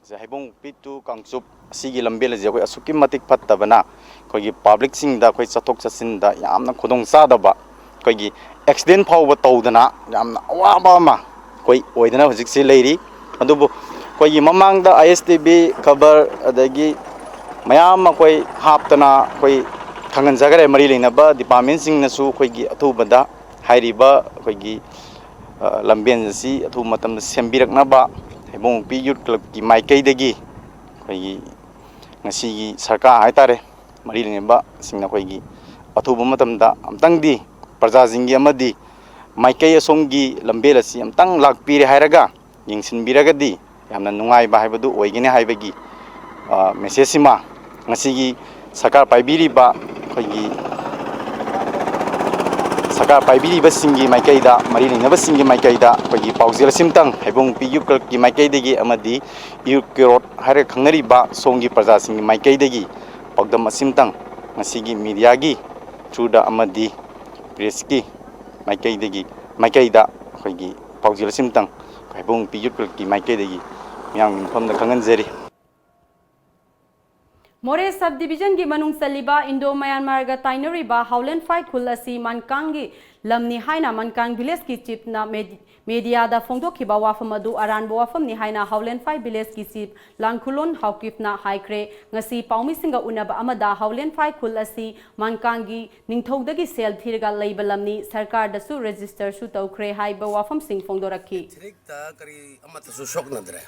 ꯁꯦ, ꯍꯩꯕꯣꯡ ꯄꯣꯛꯄꯤ to ꯀꯥꯡꯆꯨꯞ ꯑꯁꯤꯒꯤ ꯂꯝꯕꯦꯜ ꯑꯁꯤ ꯑꯩꯈꯣꯏ ꯑꯁꯨꯛꯀꯤ ꯃꯇꯤꯛ ꯐꯠꯇꯕꯅ ꯑꯩꯈꯣꯏꯒꯤ ꯄꯕ꯭ꯂꯤꯛꯁꯤꯡꯗ ꯑꯩꯈꯣꯏ ꯆꯠꯊꯣꯛ ꯆꯠꯁꯤꯟꯗ ꯌꯥꯝꯅ ꯈꯨꯗꯣꯡ ꯆꯥꯗꯕ, ꯑꯩꯈꯣꯏꯒꯤ ꯑꯦꯛꯁꯤꯗꯦꯟ ꯐꯥꯎꯕ ꯇꯧꯗꯅ ꯌꯥꯝꯅ ꯑꯋꯥꯕ ꯑꯃ ꯑꯩꯈꯣꯏ ꯑꯣꯏꯗꯅ ꯍꯧꯖꯤꯛꯁꯤ ꯂꯩꯔꯤ꯫ ꯑꯗꯨꯕꯨ ꯑꯩꯈꯣꯏꯒꯤ ꯃꯃꯥꯡꯗ ꯑꯥꯏ ꯑꯦꯁ ꯇꯤ ꯚꯤ ꯈꯕꯔ ꯑꯗꯒꯤ ꯃꯌꯥꯝ ꯑꯃ ꯑꯩꯈꯣꯏ ꯍꯥꯞꯇꯅ ꯑꯩꯈꯣꯏ ꯈꯪꯍꯟꯖꯈ꯭ꯔꯦ꯫ ꯃꯔꯤ ꯂꯩꯅꯕ ꯗꯤꯄꯥꯔꯠꯃꯦꯟꯁꯤꯡꯅꯁꯨ ꯑꯩꯈꯣꯏꯒꯤ ꯑꯊꯨꯕꯗ ꯍꯥꯏꯔꯤꯕ ꯑꯩꯈꯣꯏꯒꯤ, ꯑ, ꯂꯝꯕꯦꯟ ꯑꯁꯤ ꯑꯊꯨꯕ ꯃꯇꯝꯗ ꯁꯦꯝꯕꯤꯔꯛꯅꯕ ꯍꯩꯕꯣꯡ ꯃꯨꯛꯄꯤ ꯌꯨꯠ ꯀ꯭ꯂꯕꯀꯤ ꯃꯥꯏꯀꯩꯗꯒꯤ ꯑꯩꯈꯣꯏꯒꯤ ꯉꯁꯤꯒꯤ ꯁꯔꯀꯥꯔ ꯍꯥꯏꯇꯥꯔꯦ, ꯃꯔꯤ ꯂꯩꯅꯕꯁꯤꯡꯅ ꯑꯩꯈꯣꯏꯒꯤ ꯑꯊꯨꯕ ꯃꯇꯝꯗ ꯑꯝꯇꯪꯗꯤ ꯄ꯭ꯔꯖꯥꯁꯤꯡꯒꯤ ꯑꯃꯗꯤ ꯃꯥꯏꯀꯩ ꯑꯁꯣꯝꯒꯤ ꯂꯝꯕꯦꯜ ꯑꯁꯤ ꯑꯝꯇꯪ ꯂꯥꯛꯄꯤꯔꯦ ꯍꯥꯏꯔꯒ ꯌꯦꯡꯁꯤꯟꯕꯤꯔꯒꯗꯤ ꯌꯥꯝꯅ ꯅꯨꯡꯉꯥꯏꯕ ꯍꯥꯏꯕꯗꯨ ꯑꯣꯏꯒꯅꯤ ꯍꯥꯏꯕꯒꯤ, ꯑ, ꯃꯦꯁꯦꯖꯁꯤꯃ ꯉꯁꯤꯒꯤ ꯁꯔꯀꯥꯔ ꯄꯥꯏꯕꯤꯔꯤꯕ ꯑꯩꯈꯣꯏꯒꯤ ꯁꯔꯀꯥꯔ ꯄꯥꯏꯕꯤꯔꯤꯕꯁꯤꯡꯒꯤ ꯃꯥꯏꯀꯩꯗ, ꯃꯔꯤ ꯂꯩꯅꯕꯁꯤꯡꯒꯤ ꯃꯥꯏꯀꯩꯗ ꯑꯩꯈꯣꯏꯒꯤ ꯄꯥꯎꯖꯦꯜ ꯑꯁꯤꯝꯇꯪ ꯍꯩꯕꯣꯡ ꯃꯨꯛꯄꯤ ꯌꯨꯠ ꯀ꯭ꯂꯕꯀꯤ ꯃꯥꯏꯀꯩꯗꯒꯤ ꯑꯃꯗꯤ ꯌꯨꯠ ꯀꯦꯔꯣꯠ ꯍꯥꯏꯔꯒ ꯈꯪꯅꯔꯤꯕ ꯁꯣꯝꯒꯤ ꯄ꯭ꯔꯖꯥꯁꯤꯡꯒꯤ ꯃꯥꯏꯀꯩꯗꯒꯤ ꯄꯥꯎꯗꯝ ꯑꯁꯤꯝꯇꯪ ꯉꯁꯤꯒꯤ ꯃꯤꯗꯤꯌꯥꯒꯤ ꯊ꯭ꯔꯨꯗ ꯑꯃꯗꯤ ꯄ꯭ꯔꯦꯁꯀꯤ ꯃꯥꯏꯀꯩꯗꯒꯤ, ꯃꯥꯏꯀꯩꯗ ꯑꯩꯈꯣꯏꯒꯤ ꯄꯥꯎꯖꯦꯜ ꯑꯁꯤꯝꯇꯪ ꯍꯩꯕꯣꯡ ꯃꯨꯛꯄꯤ ꯌꯨꯠ ꯀ꯭ꯂꯕꯀꯤ ꯃꯥꯏꯀꯩꯗꯒꯤ ꯃꯤꯌꯥꯝꯒꯤ ꯃꯐꯝꯗ ꯈꯪꯍꯟꯖꯔꯤ꯫ ꯃꯣꯔꯦ ꯁꯕ ꯗꯤꯕꯤꯖꯟꯒꯤ ꯃꯅꯨꯡ ꯆꯜꯂꯤꯕ ꯏꯟꯗꯣ ꯃꯌꯥꯟꯃꯥꯔꯒ ꯇꯥꯏꯅꯔꯤꯕ ꯍꯥꯎꯂꯦꯟꯐꯥꯏ ꯈꯨꯜ ꯑꯁꯤ ꯃꯥꯟꯀꯥꯡꯒꯤ ꯂꯝꯅꯤ ꯍꯥꯏꯅ ꯃꯥꯟꯀꯥꯡ ꯚꯤꯂꯦꯖꯀꯤ ꯆꯤꯐꯅ ꯃꯦꯗꯤ-, ꯃꯦꯗꯤꯌꯥꯗ ꯐꯣꯡꯗꯣꯛꯈꯤꯕ ꯋꯥꯐꯝ ꯑꯗꯨ ꯑꯔꯥꯟꯕ ꯋꯥꯐꯝꯅꯤ ꯍꯥꯏꯅ ꯍꯥꯎꯂꯦꯟꯐꯥꯏ ꯚꯤꯂꯦꯖꯀꯤ ꯆꯤꯐ ꯂꯥꯡꯈꯨꯂꯣꯟ ꯍꯥꯎꯀꯤꯞꯅ ꯍꯥꯏꯈ꯭ꯔꯦ꯫ ꯉꯁꯤ ꯄꯥꯎꯃꯤꯁꯤꯡꯒ ꯎꯅꯕ ꯑꯃꯗ ꯍꯥꯎꯂꯦꯟꯐꯥꯏ ꯈꯨꯜ ꯑꯁꯤ ꯃꯥꯟꯀꯥꯡꯒꯤ ꯅꯤꯡꯊꯧꯗꯒꯤ ꯁꯦꯜ ꯊꯤꯔꯒ ꯂꯩꯕ ꯂꯝꯅꯤ, ꯁꯔꯀꯥꯔꯗꯁꯨ ꯔꯦꯖꯤꯁꯇꯔꯁꯨ ꯇꯧꯈ꯭ꯔꯦ ꯍꯥꯏꯕ ꯋꯥꯐꯝꯁꯤꯡ ꯐꯣꯡꯗꯣꯔꯛꯈꯤ꯫ ꯊꯤꯔꯤꯛꯇ ꯀꯔꯤ ꯑꯃꯠꯇꯁꯨ ꯁꯣꯛꯅꯗ꯭ꯔꯦ꯫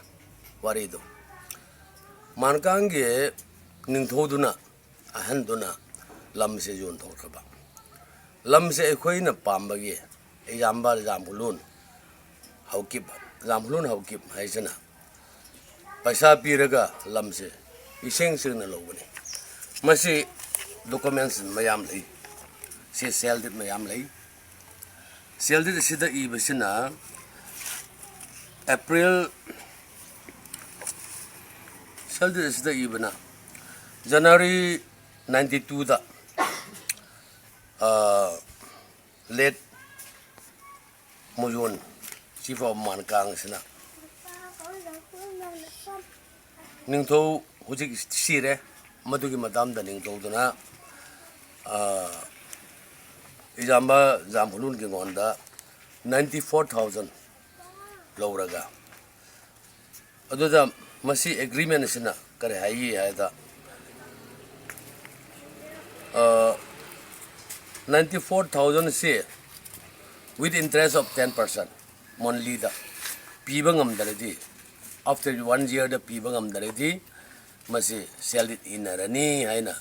ꯋꯥꯔꯤꯗꯨ ꯃꯥꯟꯀꯥꯡꯒꯤ ꯅꯤꯡꯊꯧꯗꯨꯅ, ꯑꯍꯟꯗꯨꯅ ꯂꯝꯁꯦ ꯌꯣꯟꯊꯣꯛꯈ꯭ꯔꯕ꯫ ꯂꯝꯁꯦ ꯑꯩꯈꯣꯏꯅ ꯄꯥꯝꯕꯒꯤ, ꯑꯌꯥꯝꯕ ꯖꯥꯝꯕꯨꯂꯨꯟ ꯍꯧꯀꯤꯞ, ꯖꯥꯝꯕꯨꯂꯨꯟ ꯍꯧꯀꯤꯞ ꯍꯥꯏꯁꯤꯅ ꯄꯩꯁꯥ ꯄꯤꯔꯒ ꯂꯝꯁꯦ ꯏꯁꯦꯡ ꯁꯦꯡꯅ ꯂꯧꯕꯅꯤ꯫ ꯃꯁꯤ ꯗꯣꯀꯨꯃꯦꯟꯁ ꯃꯌꯥꯝ ꯂꯩ, ꯁꯤ ꯁꯦꯜ ꯗꯤꯠ ꯃꯌꯥꯝ ꯂꯩ꯫ ꯁꯦꯜ ꯗꯤꯠ ꯑꯁꯤꯗ ꯏꯕꯁꯤꯅ ꯑꯦꯄ꯭ꯔꯤꯜ, ꯁꯦꯜ ꯗꯤꯠ ꯑꯁꯤꯗ ꯏꯕꯅ ꯖꯅꯋꯥꯔꯤ ꯅꯥꯏꯟꯇꯤ ꯇꯨꯗ, ꯂꯦꯠ ꯃꯨꯌꯣꯟ, ꯆꯤꯐ ꯑꯣꯐ ꯃꯥꯟꯀꯥꯡ ꯑꯁꯤꯅ ꯅꯤꯡꯊꯧ ꯍꯧꯖꯤꯛ ꯁꯤꯔꯦ, ꯃꯗꯨꯒꯤ ꯃꯇꯝꯗ ꯅꯤꯡꯊꯧꯗꯨꯅ, ꯑ, ꯏꯌꯥꯝꯕ ꯖꯥꯝꯕꯨꯂꯨꯟꯒꯤ ꯉꯣꯟꯗ ꯅꯥꯏꯟꯇꯤ ꯐꯣꯔ ꯊꯥꯎꯖꯟ ꯂꯧꯔꯒ, ꯑꯗꯨꯗ ꯃꯁꯤ ꯑꯦꯒ꯭ꯔꯤꯃꯦꯟ ꯑꯁꯤꯅ ꯀꯔꯤ ꯍꯥꯏꯒꯦ ꯍꯥꯏꯗ, ꯅꯥꯏꯟꯇꯤ ꯐꯣꯔ ꯊꯥꯎꯖꯟꯁꯤ with interest of ten percent ꯃꯟꯂꯤꯗ ꯄꯤꯕ ꯉꯝꯗ꯭ꯔꯗꯤ After one yearꯗ ꯄꯤꯕ ꯉꯝꯗ꯭ꯔꯗꯤ ꯃꯁꯤ ꯁꯦꯜ ꯗꯤꯠ ꯏꯟꯅꯔꯅꯤ ꯍꯥꯏꯅ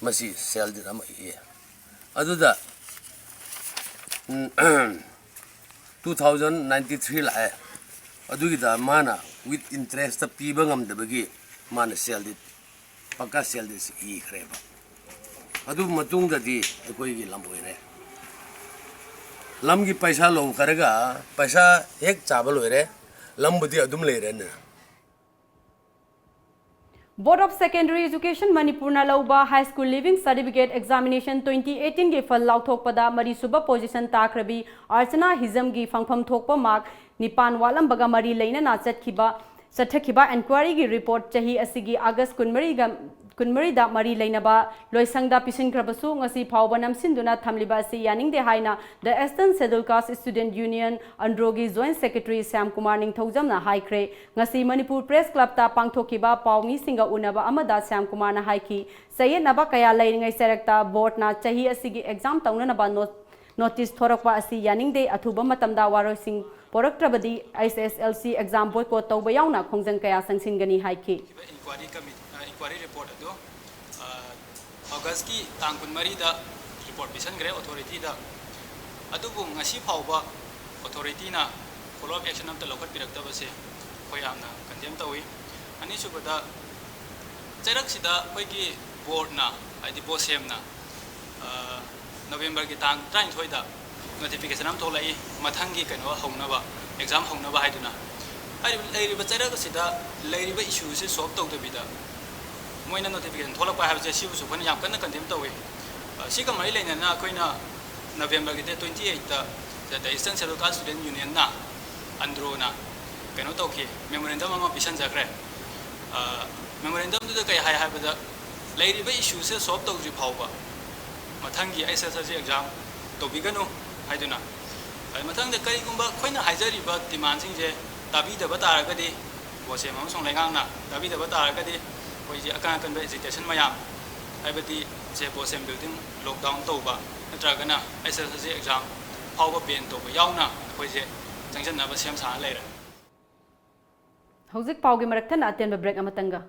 ꯃꯁꯤ ꯁꯦꯜ ꯗꯤꯠ ꯑꯃ ꯏꯌꯦ꯫ ꯑꯗꯨꯗ two thousand ninety three ꯂꯥꯛꯑꯦ꯫ ꯑꯗꯨꯒꯤꯗ ꯃꯥꯅ with interestꯇ ꯄꯤꯕ ꯉꯝꯗꯕꯒꯤ ꯃꯥꯅ ꯁꯦꯜ ꯗꯤꯠ ꯄꯀꯥ ꯁꯦꯜ ꯗꯤꯠꯁꯤ ꯏꯈ꯭ꯔꯦꯕ꯫ ꯑꯗꯨ ꯃꯇꯨꯡꯗꯗꯤ ꯑꯩꯈꯣꯏꯒꯤ ꯂꯝ ꯑꯣꯏꯔꯦ꯫ ꯂꯝꯒꯤ ꯄꯩꯁꯥ ꯂꯧꯈ꯭ꯔꯒ ꯄꯩꯁꯥ ꯍꯦꯛ ꯆꯥꯕ ꯂꯣꯏꯔꯦ, ꯂꯝꯕꯨꯗꯤ ꯑꯗꯨꯝ ꯂꯩꯔꯦꯅꯦ꯫ Board of Secondary Education ꯃꯅꯤꯄꯨꯔꯅ ꯂꯧꯕ High School Leaving Certificate Examination twenty eighteen ꯒꯤ ꯐꯜ ꯂꯥꯎꯊꯣꯛꯄꯗ ꯃꯔꯤꯁꯨꯕ position ꯇꯥꯈ꯭ꯔꯕꯤ ꯑꯔꯆꯅꯥ ꯍꯤꯖꯝꯒꯤ ꯐꯪꯐꯝ ꯊꯣꯛꯄ mark ꯅꯤꯄꯥꯟ ꯋꯥꯠꯂꯝꯕꯒ ꯃꯔꯤ ꯂꯩꯅꯅ ꯆꯠꯈꯤꯕ ꯆꯠꯊꯈꯤꯕ inquiryꯒꯤ report ꯆꯍꯤ ꯑꯁꯤꯒꯤ August ꯀꯨꯟꯃꯔꯤꯒ ꯀꯨꯟꯃꯔꯤꯗ ꯃꯔꯤ ꯂꯩꯅꯕ ꯂꯣꯏꯁꯪꯗ ꯄꯤꯁꯤꯟꯈ꯭ꯔꯕꯁꯨ ꯉꯁꯤ ꯐꯥꯎꯕ ꯅꯝꯁꯤꯟꯗꯨꯅ ꯊꯝꯂꯤꯕ ꯑꯁꯤ ꯌꯥꯅꯤꯡꯗꯦ ꯍꯥꯏꯅ The Eastern Scheduled Caste Student Union, ꯑꯟꯗ꯭ꯔꯣꯒꯤ Joint Secretary Shyam Kumar ꯅꯤꯡꯊꯧꯖꯝꯅ ꯍꯥꯏꯈ꯭ꯔꯦ꯫ ꯉꯁꯤ ꯃꯅꯤꯄꯨꯔ Press Clubꯇ ꯄꯥꯡꯊꯣꯛꯈꯤꯕ ꯄꯥꯎꯃꯤꯁꯤꯡꯒ ꯎꯅꯕ ꯑꯃꯗ ꯁ꯭ꯌꯥꯝ ꯀꯨꯃꯥꯔꯅ ꯍꯥꯏꯈꯤ, ꯆꯌꯦꯠꯅꯕ ꯀꯌꯥ ꯂꯩꯔꯤꯉꯩ ꯆꯔꯛꯇ boardꯅ ꯆꯍꯤ ꯑꯁꯤꯒꯤ exam ꯇꯧꯅꯅꯕ ꯅꯣ-, notice ꯊꯣꯔꯛꯄ ꯑꯁꯤ ꯌꯥꯅꯤꯡꯗꯦ꯫ ꯑꯊꯨꯕ ꯃꯇꯝꯗ ꯋꯥꯔꯣꯏꯁꯤꯟ ꯄꯣꯔꯛꯇ꯭ꯔꯕꯗꯤ H S S L C exam boycott ꯇꯧꯕ ꯌꯥꯎꯅ ꯈꯣꯡꯖꯪ ꯀꯌꯥ ꯆꯪꯁꯤꯟꯒꯅꯤ ꯍꯥꯏꯈꯤ꯫ Inquiry Committee, inquiry report ꯑꯗꯨ Augustꯀꯤ ꯇꯥꯡ ꯀꯨꯟꯃꯔꯤꯗ report ꯄꯤꯁꯟꯈ꯭ꯔꯦ authorityꯗ꯫ ꯑꯗꯨꯕꯨ ꯉꯁꯤ ꯐꯥꯎꯕ authorityꯅ follow up action ꯑꯝꯇ ꯂꯧꯈꯠꯄꯤꯔꯛꯇꯕꯁꯦ ꯑꯩꯈꯣꯏ ꯌꯥꯝꯅ condemn ꯇꯧꯏ꯫ ꯑꯅꯤꯁꯨꯕꯗ, ꯆꯩꯔꯛꯁꯤꯗ ꯑꯩꯈꯣꯏꯒꯤ boardꯅ, ꯍꯥꯏꯗꯤ BOSEMꯅ Novemberꯒꯤ ꯇꯥꯡ ꯇꯔꯥꯅꯤꯊꯣꯏꯗ notification ꯑꯃ ꯊꯣꯛꯂꯛꯏ, ꯃꯊꯪꯒꯤ ꯀꯩꯅꯣ ꯍꯧꯅꯕ, exam ꯍꯧꯅꯕ ꯍꯥꯏꯗꯨꯅ꯫ ꯍꯥꯏꯔꯤꯕ, ꯂꯩꯔꯤꯕ ꯆꯩꯔꯛ ꯑꯁꯤꯗ ꯂꯩꯔꯤꯕ issueꯁꯦ solve ꯇꯧꯗꯕꯤꯗ ꯃꯣꯏꯅ notification ꯊꯣꯛꯂꯛꯄ ꯍꯥꯏꯕꯁꯦ, ꯁꯤꯕꯨꯁꯨ ꯑꯩꯈꯣꯏꯅ ꯌꯥꯝ ꯀꯟꯅ condemn ꯇꯧꯏ꯫ ꯁꯤꯒ ꯃꯔꯤ ꯂꯩꯅꯅ ꯑꯩꯈꯣꯏꯅ Novemberꯒꯤ date twenty eightꯇ The Eastern Scheduled Caste Student Unionꯅ, ꯑꯟꯗ꯭ꯔꯣꯅ ꯀꯩꯅꯣ ꯇꯧꯈꯤ, memorandum ꯑꯃ ꯄꯤꯁꯟꯖꯈ꯭ꯔꯦ꯫ Memorandumꯗꯨꯗ ꯀꯩ ꯍꯥꯏ ꯍꯥꯏꯕꯗ, ꯂꯩꯔꯤꯕ issueꯁꯦ solve ꯇꯧꯗ꯭ꯔꯤ ꯐꯥꯎꯕ ꯃꯊꯪꯒꯤ H S S L C exam ꯇꯧꯕꯤꯒꯅꯨ ꯍꯥꯏꯗꯨꯅ꯫ ꯑꯗꯨ ꯃꯊꯪꯗ ꯀꯔꯤꯒꯨꯝꯕ ꯑꯩꯈꯣꯏꯅ ꯍꯥꯏꯖꯔꯤꯕ demandꯁꯤꯡꯁꯦ ꯇꯥꯕꯤꯗꯕ ꯇꯥꯔꯒꯗꯤ, BOSEM ꯑꯃꯁꯨꯡ ꯂꯩꯉꯥꯛꯅ ꯇꯥꯕꯤꯗꯕ ꯇꯥꯔꯒꯗꯤ, ꯑꯩꯈꯣꯏꯁꯦ ꯑꯀꯟ ꯑꯀꯟꯕ agitation ꯃꯌꯥꯝ, ꯍꯥꯏꯕꯗꯤ ꯁꯦ BOSEM building lockdown ꯇꯧꯕ ꯅꯠꯇ꯭ꯔꯒꯅ H S S L C exam ꯐꯥꯎꯕ ban ꯇꯧꯕ ꯌꯥꯎꯅ ꯑꯩꯈꯣꯏꯁꯦ ꯆꯪꯁꯤꯟꯅꯕ ꯁꯦꯝ ꯁꯥꯔ ꯂꯩꯔꯦ꯫ ꯍꯧꯖꯤꯛ ꯄꯥꯎꯒꯤ ꯃꯔꯛ ꯊꯠꯅ ꯑꯇꯦꯟꯕ break ꯑꯃꯇꯪꯒ꯫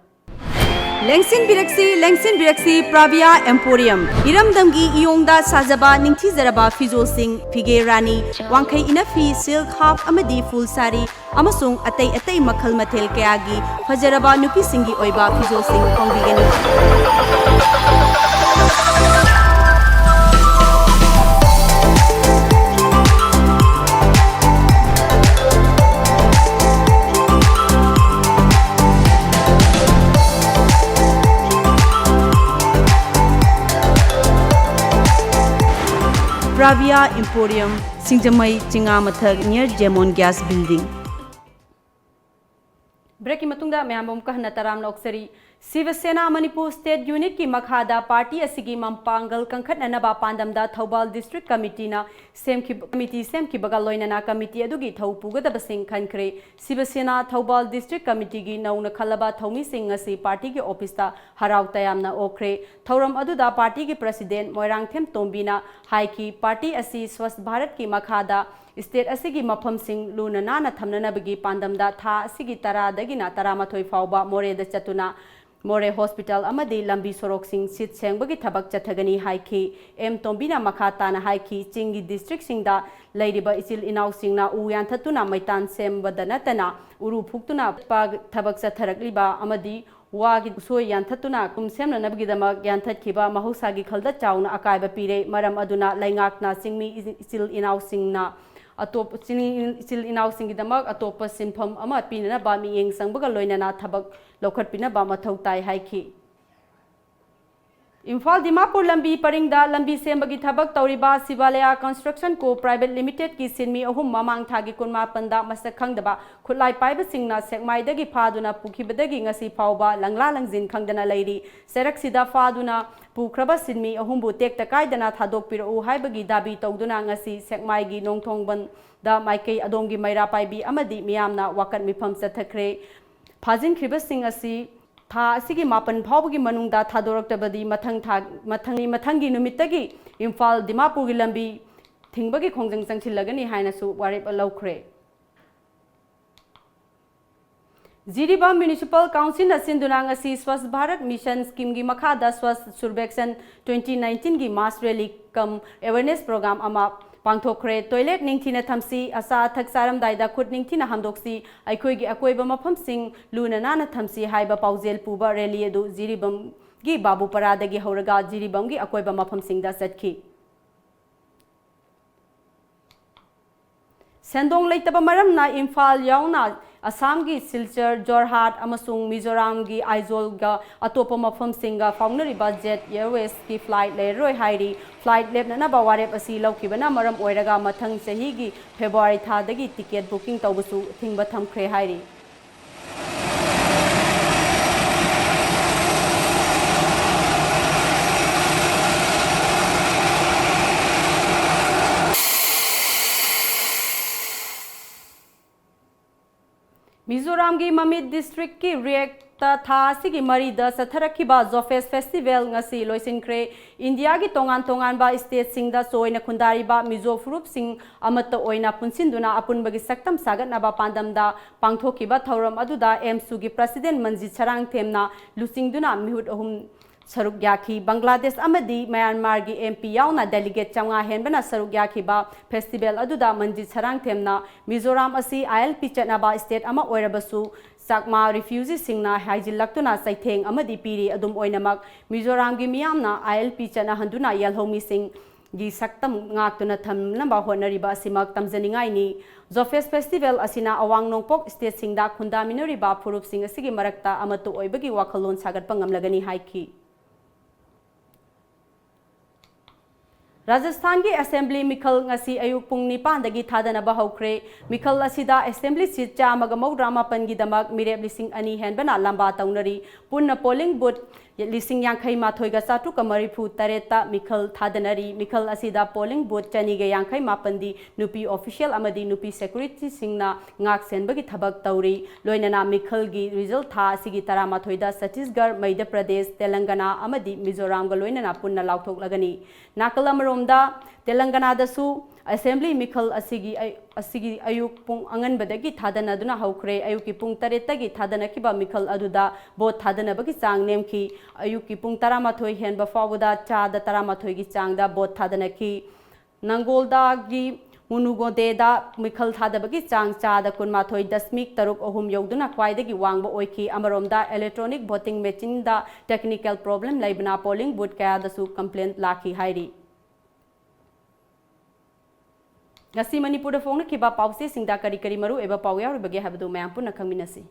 ꯂꯦꯡꯁꯤꯟꯕꯤꯔꯛꯁꯤ, ꯂꯦꯡꯁꯤꯟꯕꯤꯔꯛꯁꯤ, ꯄ꯭ꯔꯥꯚꯤꯌꯥ ꯑꯦꯝꯄꯣꯔꯤꯌꯝ꯫ ꯏꯔꯝꯗꯝꯒꯤ ꯏꯌꯣꯡꯗ ꯁꯥꯖꯕ ꯅꯤꯡꯊꯤꯖꯔꯕ ꯐꯤꯖꯣꯜꯁꯤꯡ, ꯐꯤꯒꯦ ꯔꯥꯅꯤ, ꯋꯥꯡꯈꯩ ꯏꯅꯐꯤ, ꯁꯤꯜꯛ, ꯍꯥꯐ ꯑꯃꯗꯤ ꯐꯨꯜ ꯁꯥꯔꯤ, ꯑꯃꯁꯨꯡ ꯑꯇꯩ ꯑꯇꯩ ꯃꯈꯜ ꯃꯊꯦꯜ ꯀꯌꯥꯒꯤ ꯐꯖꯔꯕ ꯅꯨꯄꯤꯁꯤꯡꯒꯤ ꯑꯣꯏꯕ ꯐꯤꯖꯣꯜꯁꯤꯡ ꯐꯪꯕꯤꯒꯅꯤ꯫ Bravia Emporium, ꯁꯤꯡꯖꯃꯩ, ꯆꯤꯉꯥꯃꯊꯛ, near Jemon Gas Building. Break ꯀꯤ ꯃꯇꯨꯡꯗ ꯃꯌꯥꯝꯕꯨ ꯑꯃꯨꯛꯀ ꯍꯟꯅ ꯇꯔꯥꯝꯅ ꯑꯣꯛꯆꯔꯤ꯫ ꯁꯤꯕ ꯁꯦꯅꯥ ꯃꯅꯤꯄꯨꯔ State Unit ꯀꯤ ꯃꯈꯥꯗ party ꯑꯁꯤꯒꯤ ꯃꯄꯥꯡꯒꯜ ꯀꯟꯈꯠꯅꯅꯕ ꯄꯥꯟꯗꯝꯗ ꯊꯧꯕꯥꯜ District Committee ꯅ ꯁꯦꯝꯈꯤꯕ, committee ꯁꯦꯝꯈꯤꯕꯒ ꯂꯣꯏꯅꯅ committee ꯑꯗꯨꯒꯤ ꯊꯧ ꯄꯨꯒꯗꯕꯁꯤꯡ ꯈꯟꯈ꯭ꯔꯦ꯫ ꯁꯤꯕ ꯁꯦꯅꯥ ꯊꯧꯕꯥꯜ District Committee ꯒꯤ ꯅꯧꯅ ꯈꯜꯂꯕ ꯊꯧꯃꯤꯁꯤꯡ ꯉꯁꯤ party ꯒꯤ office ꯇ ꯍꯔꯥꯎ ꯇꯌꯥꯝꯅ ꯑꯣꯛꯈ꯭ꯔꯦ꯫ ꯊꯧꯔꯝ ꯑꯗꯨꯗ party ꯒꯤ President ꯃꯣꯏꯔꯥꯡꯊꯦꯝ ꯇꯣꯝꯕꯤꯅ ꯍꯥꯏꯈꯤ, party ꯑꯁꯤ ꯁ꯭ꯋꯥꯁ ꯚꯥꯔꯠ ꯀꯤ ꯃꯈꯥꯗ state ꯑꯁꯤꯒꯤ ꯃꯐꯝꯁꯤꯡ ꯂꯨꯅ ꯅꯥꯟꯅ ꯊꯝꯅꯅꯕꯒꯤ ꯄꯥꯟꯗꯝꯗ ꯊꯥ ꯑꯁꯤꯒꯤ ꯇꯔꯥꯗꯒꯤꯅ ꯇꯔꯥꯃꯥꯊꯣꯏ ꯐꯥꯎꯕ ꯃꯣꯔꯦꯗ ꯆꯠꯇꯨꯅ ꯃꯣꯔꯦ hospital ꯑꯃꯗꯤ ꯂꯝꯕꯤ ꯁꯣꯔꯣꯛꯁꯤꯡ ꯁꯤꯠ ꯁꯦꯡꯕꯒꯤ ꯊꯕꯛ ꯆꯠꯊꯒꯅꯤ ꯍꯥꯏꯈꯤ꯫ ꯑꯦꯝ ꯇꯣꯝꯕꯤꯅ ꯃꯈꯥ ꯇꯥꯅ ꯍꯥꯏꯈꯤ, ꯆꯤꯡꯒꯤ district ꯁꯤꯡꯗ ꯂꯩꯔꯤꯕ ꯏꯆꯤꯜ ꯏꯅꯥꯎꯁꯤꯡꯅ ꯎ ꯌꯥꯟꯊꯠꯇꯨꯅ ꯃꯩꯇꯥꯟ ꯁꯦꯝꯕꯗ ꯅꯠꯇꯅ ꯎꯔꯨ ꯐꯨꯛꯇꯨꯅ ꯊꯕꯛ ꯆꯠꯊꯔꯛꯂꯤꯕ ꯑꯃꯗꯤ ꯋꯥꯒꯤ ꯎꯁꯣꯏ ꯌꯥꯟꯊꯠꯇꯨꯅ ꯌꯨꯝ ꯁꯦꯝꯅꯅꯕꯒꯤꯗꯃꯛ ꯌꯥꯟꯊꯠꯈꯤꯕ ꯃꯍꯧꯁꯥꯒꯤ ꯈꯜꯗ ꯆꯥꯎꯅ ꯑꯀꯥꯏꯕ ꯄꯤꯔꯦ꯫ ꯃꯔꯝ ꯑꯗꯨꯅ ꯂꯩꯉꯥꯛꯅ ꯆꯤꯡꯃꯤ ꯏꯆꯤꯜ ꯏꯅꯥꯎꯁꯤꯡꯅ ꯑꯇꯣꯞ-, ꯆꯤꯡ-, ꯏꯆꯤꯜ ꯏꯅꯥꯎꯁꯤꯡꯒꯤꯗꯃꯛ ꯑꯇꯣꯞꯄ ꯁꯤꯟꯐꯝ ꯑꯃ ꯄꯤꯅꯅꯕ ꯃꯤꯠꯌꯦꯡ ꯆꯪꯕꯒ ꯂꯣꯏꯅꯅ ꯊꯕꯛ ꯂꯧꯈꯠꯄꯤꯅꯕ ꯃꯊꯧ ꯇꯥꯏ ꯍꯥꯏꯈꯤ꯫ ꯏꯝꯐꯥꯜ ꯗꯤꯃꯥꯄꯨꯔ ꯂꯝꯕꯤ ꯄꯔꯤꯡꯗ ꯂꯝꯕꯤ ꯁꯦꯝꯕꯒꯤ ꯊꯕꯛ ꯇꯧꯔꯤꯕ ꯁꯤꯕꯥꯂꯌꯥ Construction Co Private Limited ꯀꯤ ꯁꯤꯟꯃꯤ ꯑꯍꯨꯝ ꯃꯃꯥꯡ ꯊꯥꯒꯤ ꯀꯨꯟꯃꯥꯄꯟꯗ ꯃꯁꯛ ꯈꯪꯗꯕ ꯈꯨꯠꯂꯥꯏ ꯄꯥꯏꯕꯁꯤꯡꯅ ꯁꯦꯛꯃꯥꯏꯗꯒꯤ ꯐꯥꯗꯨꯅ ꯄꯨꯈꯤꯕꯗꯒꯤ ꯉꯁꯤ ꯐꯥꯎꯕ ꯂꯪꯂꯥ ꯂꯪꯖꯤꯟ ꯈꯪꯗꯅ ꯂꯩꯔꯤ꯫ ꯆꯦꯔꯛꯁꯤꯗ ꯐꯥꯗꯨꯅ ꯄꯨꯈ꯭ꯔꯕ ꯁꯤꯟꯃꯤ ꯑꯍꯨꯝꯕꯨ ꯇꯦꯛꯇ ꯀꯥꯏꯗꯅ ꯊꯥꯗꯣꯛꯄꯤꯔꯛꯎ ꯍꯥꯏꯕꯒꯤ ꯗꯥꯕꯤ ꯇꯧꯗꯨꯅ ꯉꯁꯤ ꯁꯦꯛꯃꯥꯏꯒꯤ ꯅꯣꯡꯊꯣꯡꯕꯟꯗ ꯃꯥꯏꯀꯩ ꯑꯗꯣꯝꯒꯤ ꯃꯩꯔꯥ ꯄꯥꯏꯕꯤ ꯑꯃꯗꯤ ꯃꯤꯌꯥꯝꯅ ꯋꯥꯀꯠ ꯃꯤꯐꯝ ꯆꯠꯊꯈ꯭ꯔꯦ꯫ ꯐꯥꯖꯤꯟꯈ꯭ꯔꯤꯕꯁꯤꯡ ꯑꯁꯤ ꯊꯥ ꯑꯁꯤꯒꯤ ꯃꯥꯄꯟ ꯐꯥꯎꯕꯒꯤ ꯃꯅꯨꯡꯗ ꯊꯥꯗꯣꯔꯛꯇꯕꯗꯤ ꯃꯊꯪ ꯊꯥ, ꯃꯊꯪ, ꯃꯊꯪꯒꯤ ꯅꯨꯃꯤꯠꯇꯒꯤ ꯏꯝꯐꯥꯜ ꯗꯤꯃꯥꯄꯨꯔꯒꯤ ꯂꯝꯕꯤ ꯊꯤꯡꯕꯒꯤ ꯈꯣꯡꯖꯪ ꯆꯪꯁꯤꯜꯂꯒꯅꯤ ꯍꯥꯏꯅꯁꯨ ꯋꯥꯔꯦꯞ ꯂꯧꯈ꯭ꯔꯦ꯫ ꯖꯤꯔꯤꯕꯥꯝ Municipal Councilꯅ ꯁꯤꯟꯗꯨꯅ ꯉꯁꯤ Swachh Bharat Mission Schemeꯒꯤ ꯃꯈꯥꯗ Swachh Survekshan twenty nineteenꯒꯤ mass rally cum awareness program ꯑꯃ ꯄꯥꯡꯊꯣꯛꯈ꯭ꯔꯦ꯫ Toilet ꯅꯤꯡꯊꯤꯅ ꯊꯝꯁꯤ, ꯑꯆꯥ ꯑꯊꯛ ꯆꯥꯔꯝꯗꯥꯏꯗ ꯈꯨꯠ ꯅꯤꯡꯊꯤꯅ ꯍꯥꯝꯗꯣꯛꯁꯤ, ꯑꯩꯈꯣꯏꯒꯤ ꯑꯀꯣꯏꯕ ꯃꯐꯝꯁꯤꯡ ꯂꯨꯅ ꯅꯥꯟꯅ ꯊꯝꯁꯤ ꯍꯥꯏꯕ ꯄꯥꯎꯖꯦꯜ ꯄꯨꯕ rally ꯑꯗꯨ ꯖꯤꯔꯤꯕꯥꯝꯒꯤ ꯕꯥꯕꯨꯄꯔꯥꯗꯒꯤ ꯍꯧꯔꯒ ꯖꯤꯔꯤꯕꯥꯝꯒꯤ ꯑꯀꯣꯏꯕ ꯃꯐꯝꯁꯤꯡꯗ ꯆꯠꯈꯤ꯫ ꯁꯦꯟꯗꯣꯡ ꯂꯩꯇꯕ ꯃꯔꯝꯅ ꯏꯝꯐꯥꯜ ꯌꯥꯎꯅ ꯑꯁꯥꯝꯒꯤ ꯁꯤꯜꯆꯔ, ꯖꯣꯔꯍꯥꯠ ꯑꯃꯁꯨꯡ ꯃꯤꯖꯣꯔꯥꯝꯒꯤ ꯑꯥꯏꯖꯣꯜꯒ ꯑꯇꯣꯞꯄ ꯃꯐꯝꯁꯤꯡꯒ ꯐꯥꯎꯅꯔꯤꯕ Jet Airwaysꯀꯤ flight ꯂꯩꯔꯔꯣꯏ ꯍꯥꯏꯔꯤ꯫ Flight ꯂꯦꯞꯅꯅꯕ ꯋꯥꯔꯦꯞ ꯑꯁꯤ ꯂꯧꯈꯤꯕꯅ ꯃꯔꯝ ꯑꯣꯏꯔꯒ ꯃꯊꯪ ꯆꯍꯤꯒꯤ February ꯊꯥꯗꯒꯤ ticket booking ꯇꯧꯕꯁꯨ ꯑꯊꯤꯡꯕ ꯊꯝꯈ꯭ꯔꯦ ꯍꯥꯏꯔꯤ꯫ ꯃꯤꯖꯣꯔꯥꯝꯒꯤ ꯃꯃꯤꯠ districtꯀꯤ ꯔꯦꯛꯇ ꯊꯥ ꯑꯁꯤꯒꯤ ꯃꯔꯤꯗ ꯆꯠꯊꯔꯛꯈꯤꯕ ZOFEST Festival ꯉꯁꯤ ꯂꯣꯏꯁꯤꯟꯈ꯭ꯔꯦ꯫ ꯏꯟꯗꯤꯌꯥꯒꯤ ꯇꯣꯉꯥꯟ ꯇꯣꯉꯥꯟꯕ stateꯁꯤꯡꯗ ꯆꯣꯏꯅ ꯈꯨꯟꯗꯥꯔꯤꯕ ꯃꯤꯖꯣ ꯐꯨꯔꯨꯞꯁꯤꯡ ꯑꯃꯠꯇ ꯑꯣꯏꯅ ꯄꯨꯟꯁꯤꯟꯗꯨꯅ ꯑꯄꯨꯟꯕꯒꯤ ꯁꯛꯇꯝ ꯁꯥꯒꯠꯅꯕ ꯄꯥꯟꯗꯝꯗ ꯄꯥꯡꯊꯣꯛꯈꯤꯕ ꯊꯧꯔꯝ ꯑꯗꯨꯗ AMSUꯒꯤ President ꯃꯟꯖꯤꯠ ꯁꯔꯥꯡꯊꯦꯝꯅ ꯂꯨꯆꯤꯡꯗꯨꯅ ꯃꯤꯍꯨꯠ ꯑꯍꯨꯝ ꯁꯔꯨꯛ ꯌꯥꯈꯤ꯫ ꯕꯪꯒ꯭ꯂꯥꯗꯦꯁ ꯑꯃꯗꯤ ꯃ꯭ꯌꯥꯟꯃꯥꯔꯒꯤ MP ꯌꯥꯎꯅ delegate ꯆꯥꯝꯃꯉꯥ ꯍꯦꯟꯕꯅ ꯁꯔꯨꯛ ꯌꯥꯈꯤꯕ festival ꯑꯗꯨꯗ ꯃꯟꯖꯤꯠ ꯁꯔꯥꯡꯊꯦꯝꯅ ꯃꯤꯖꯣꯔꯥꯝ ꯑꯁꯤ ILP ꯆꯠꯅꯕ state ꯑꯃ ꯑꯣꯏꯔꯕꯁꯨ ꯆꯥꯛꯃꯥ refugeeꯁꯤꯡꯅ ꯍꯥꯏꯖꯤꯜꯂꯛꯇꯨꯅ ꯆꯩꯊꯦꯡ ꯑꯃꯗꯤ ꯄꯤꯔꯤ꯫ ꯑꯗꯨꯝ ꯑꯣꯏꯅꯃꯛ, ꯃꯤꯖꯣꯔꯥꯝꯒꯤ ꯃꯤꯌꯥꯝꯅ ILP ꯆꯠꯅꯍꯟꯗꯨꯅ ꯌꯦꯜꯍꯧꯃꯤꯁꯤꯡꯒꯤ ꯁꯛꯇꯝ ꯉꯥꯛꯇꯨꯅ ꯊꯝꯅꯕ ꯍꯣꯠꯅꯔꯤꯕ ꯑꯁꯤꯃꯛ ꯇꯝꯖꯅꯤꯡꯉꯥꯏꯅꯤ꯫ ZOFEST Festival ꯑꯁꯤꯅ ꯑꯋꯥꯡ ꯅꯣꯡꯄꯣꯛ stateꯁꯤꯡꯗ ꯈꯨꯟꯗꯥꯃꯤꯟꯅꯔꯤꯕ ꯐꯨꯔꯨꯞꯁꯤꯡ ꯑꯁꯤꯒꯤ ꯃꯔꯛꯇ ꯑꯃꯠꯇ ꯑꯣꯏꯕꯒꯤ ꯋꯥꯈꯜꯂꯣꯟ ꯁꯥꯒꯠꯄ ꯉꯝꯂꯒꯅꯤ ꯍꯥꯏꯈꯤ꯫ ꯔꯥꯖꯁꯊꯥꯟꯒꯤ assembly ꯃꯤꯈꯜ ꯉꯁꯤ ꯑꯌꯨꯛ ꯄꯨꯡ ꯅꯤꯄꯥꯟꯗꯒꯤ ꯊꯥꯗꯅꯕ ꯍꯧꯈ꯭ꯔꯦ꯫ ꯃꯤꯈꯜ ꯑꯁꯤꯗ assembly seat ꯆꯥꯝꯃꯒ ꯃꯧꯗ꯭ꯔꯥ ꯃꯥꯄꯟꯒꯤꯗꯃꯛ ꯃꯤꯔꯦꯞ ꯂꯤꯁꯤꯡ ꯑꯅꯤ ꯍꯦꯟꯕꯅ ꯂꯝꯕꯥ ꯇꯧꯅꯔꯤ꯫ ꯄꯨꯟꯅ polling booth ꯂꯤꯁꯤꯡ ꯌꯥꯡꯈꯩ ꯃꯥꯊꯣꯏꯒ ꯆꯥꯇ꯭ꯔꯨꯛꯀ ꯃꯔꯤꯐꯨ ꯇꯔꯦꯠꯇ ꯃꯤꯈꯜ ꯊꯥꯗꯅꯔꯤ꯫ ꯃꯤꯈꯜ ꯑꯁꯤꯗ polling booth ꯆꯅꯤꯒ ꯌꯥꯡꯈꯩ ꯃꯥꯄꯟꯗꯤ ꯅꯨꯄꯤ official ꯑꯃꯗꯤ ꯅꯨꯄꯤ securityꯁꯤꯡꯅ ꯉꯥꯛ ꯁꯦꯟꯕꯒꯤ ꯊꯕꯛ ꯇꯧꯔꯤ꯫ ꯂꯣꯏꯅꯅ ꯃꯤꯈꯜꯒꯤ result ꯊꯥ ꯑꯁꯤꯒꯤ ꯇꯔꯥꯃꯥꯊꯣꯏꯗ ꯆꯇꯤꯁꯒꯔ, ꯃꯩꯙ꯭ꯌ ꯄ꯭ꯔꯗꯦꯁ, ꯇꯦꯂꯪꯒꯅꯥ ꯑꯃꯗꯤ ꯃꯤꯖꯣꯔꯥꯝꯒ ꯂꯣꯏꯅꯅ ꯄꯨꯟꯅ ꯂꯥꯎꯊꯣꯛꯂꯒꯅꯤ꯫ ꯅꯥꯀꯜ ꯑꯃꯔꯣꯝꯗ, ꯇꯦꯂꯪꯒꯅꯥꯗꯁꯨ ꯑꯦꯁꯦꯝꯕ꯭ꯂꯤ ꯃꯤꯈꯜ ꯑꯁꯤꯒꯤ ꯑꯌ-, ꯑꯁꯤꯒꯤ ꯑꯌꯨꯛ ꯄꯨꯡ ꯑꯉꯟꯕꯗꯒꯤ ꯊꯥꯗꯅꯗꯨꯅ ꯍꯧꯈ꯭ꯔꯦ꯫ ꯑꯌꯨꯛꯀꯤ ꯄꯨꯡ ꯇꯔꯦꯠꯇꯒꯤ ꯊꯥꯗꯅꯈꯤꯕ ꯃꯤꯈꯜ ꯑꯗꯨꯗ ꯚꯣꯠ ꯊꯥꯗꯅꯕꯒꯤ ꯆꯥꯡ ꯅꯦꯝꯈꯤ꯫ ꯑꯌꯨꯛꯀꯤ ꯄꯨꯡ ꯇꯔꯥꯃꯥꯊꯣꯏ ꯍꯦꯟꯕ ꯐꯥꯎꯕꯗ ꯆꯥꯗ ꯇꯔꯥꯃꯥꯊꯣꯏꯒꯤ ꯆꯥꯡꯗ ꯚꯣꯠ ꯊꯥꯗꯅꯈꯤ꯫ ꯅꯪꯒꯣꯜꯗꯥꯒꯤ ꯃꯨꯅꯨꯒꯣꯗꯦꯗ ꯃꯤꯈꯜ ꯊꯥꯗꯕꯒꯤ ꯆꯥꯡ ꯆꯥꯗ ꯀꯨꯟꯃꯥꯊꯣꯏ ꯗꯁꯃꯤꯛ ꯇꯔꯨꯛ ꯑꯍꯨꯝ ꯌꯧꯗꯨꯅ ꯈ꯭ꯋꯥꯏꯗꯒꯤ ꯋꯥꯡꯕ ꯑꯣꯏꯈꯤ꯫ ꯑꯃꯔꯣꯝꯗ, electronic voting machine ꯗ technical problem ꯂꯩꯕꯅ polling booth ꯀꯌꯥꯗꯁꯨ complaint ꯂꯥꯛꯈꯤ ꯍꯥꯏꯔꯤ꯫ ꯉꯁꯤ ꯃꯅꯤꯄꯨꯔꯗ ꯐꯣꯡꯅꯈꯤꯕ ꯄꯥꯎꯆꯦꯁꯤꯡꯗ ꯀꯔꯤ ꯀꯔꯤ ꯃꯔꯨꯑꯣꯏꯕ ꯄꯥꯎ ꯌꯥꯎꯔꯤꯕꯒꯦ ꯍꯥꯏꯕꯗꯨ ꯃꯌꯥꯝ ꯄꯨꯟꯅ ꯈꯪꯃꯤꯟꯅꯁꯤ꯫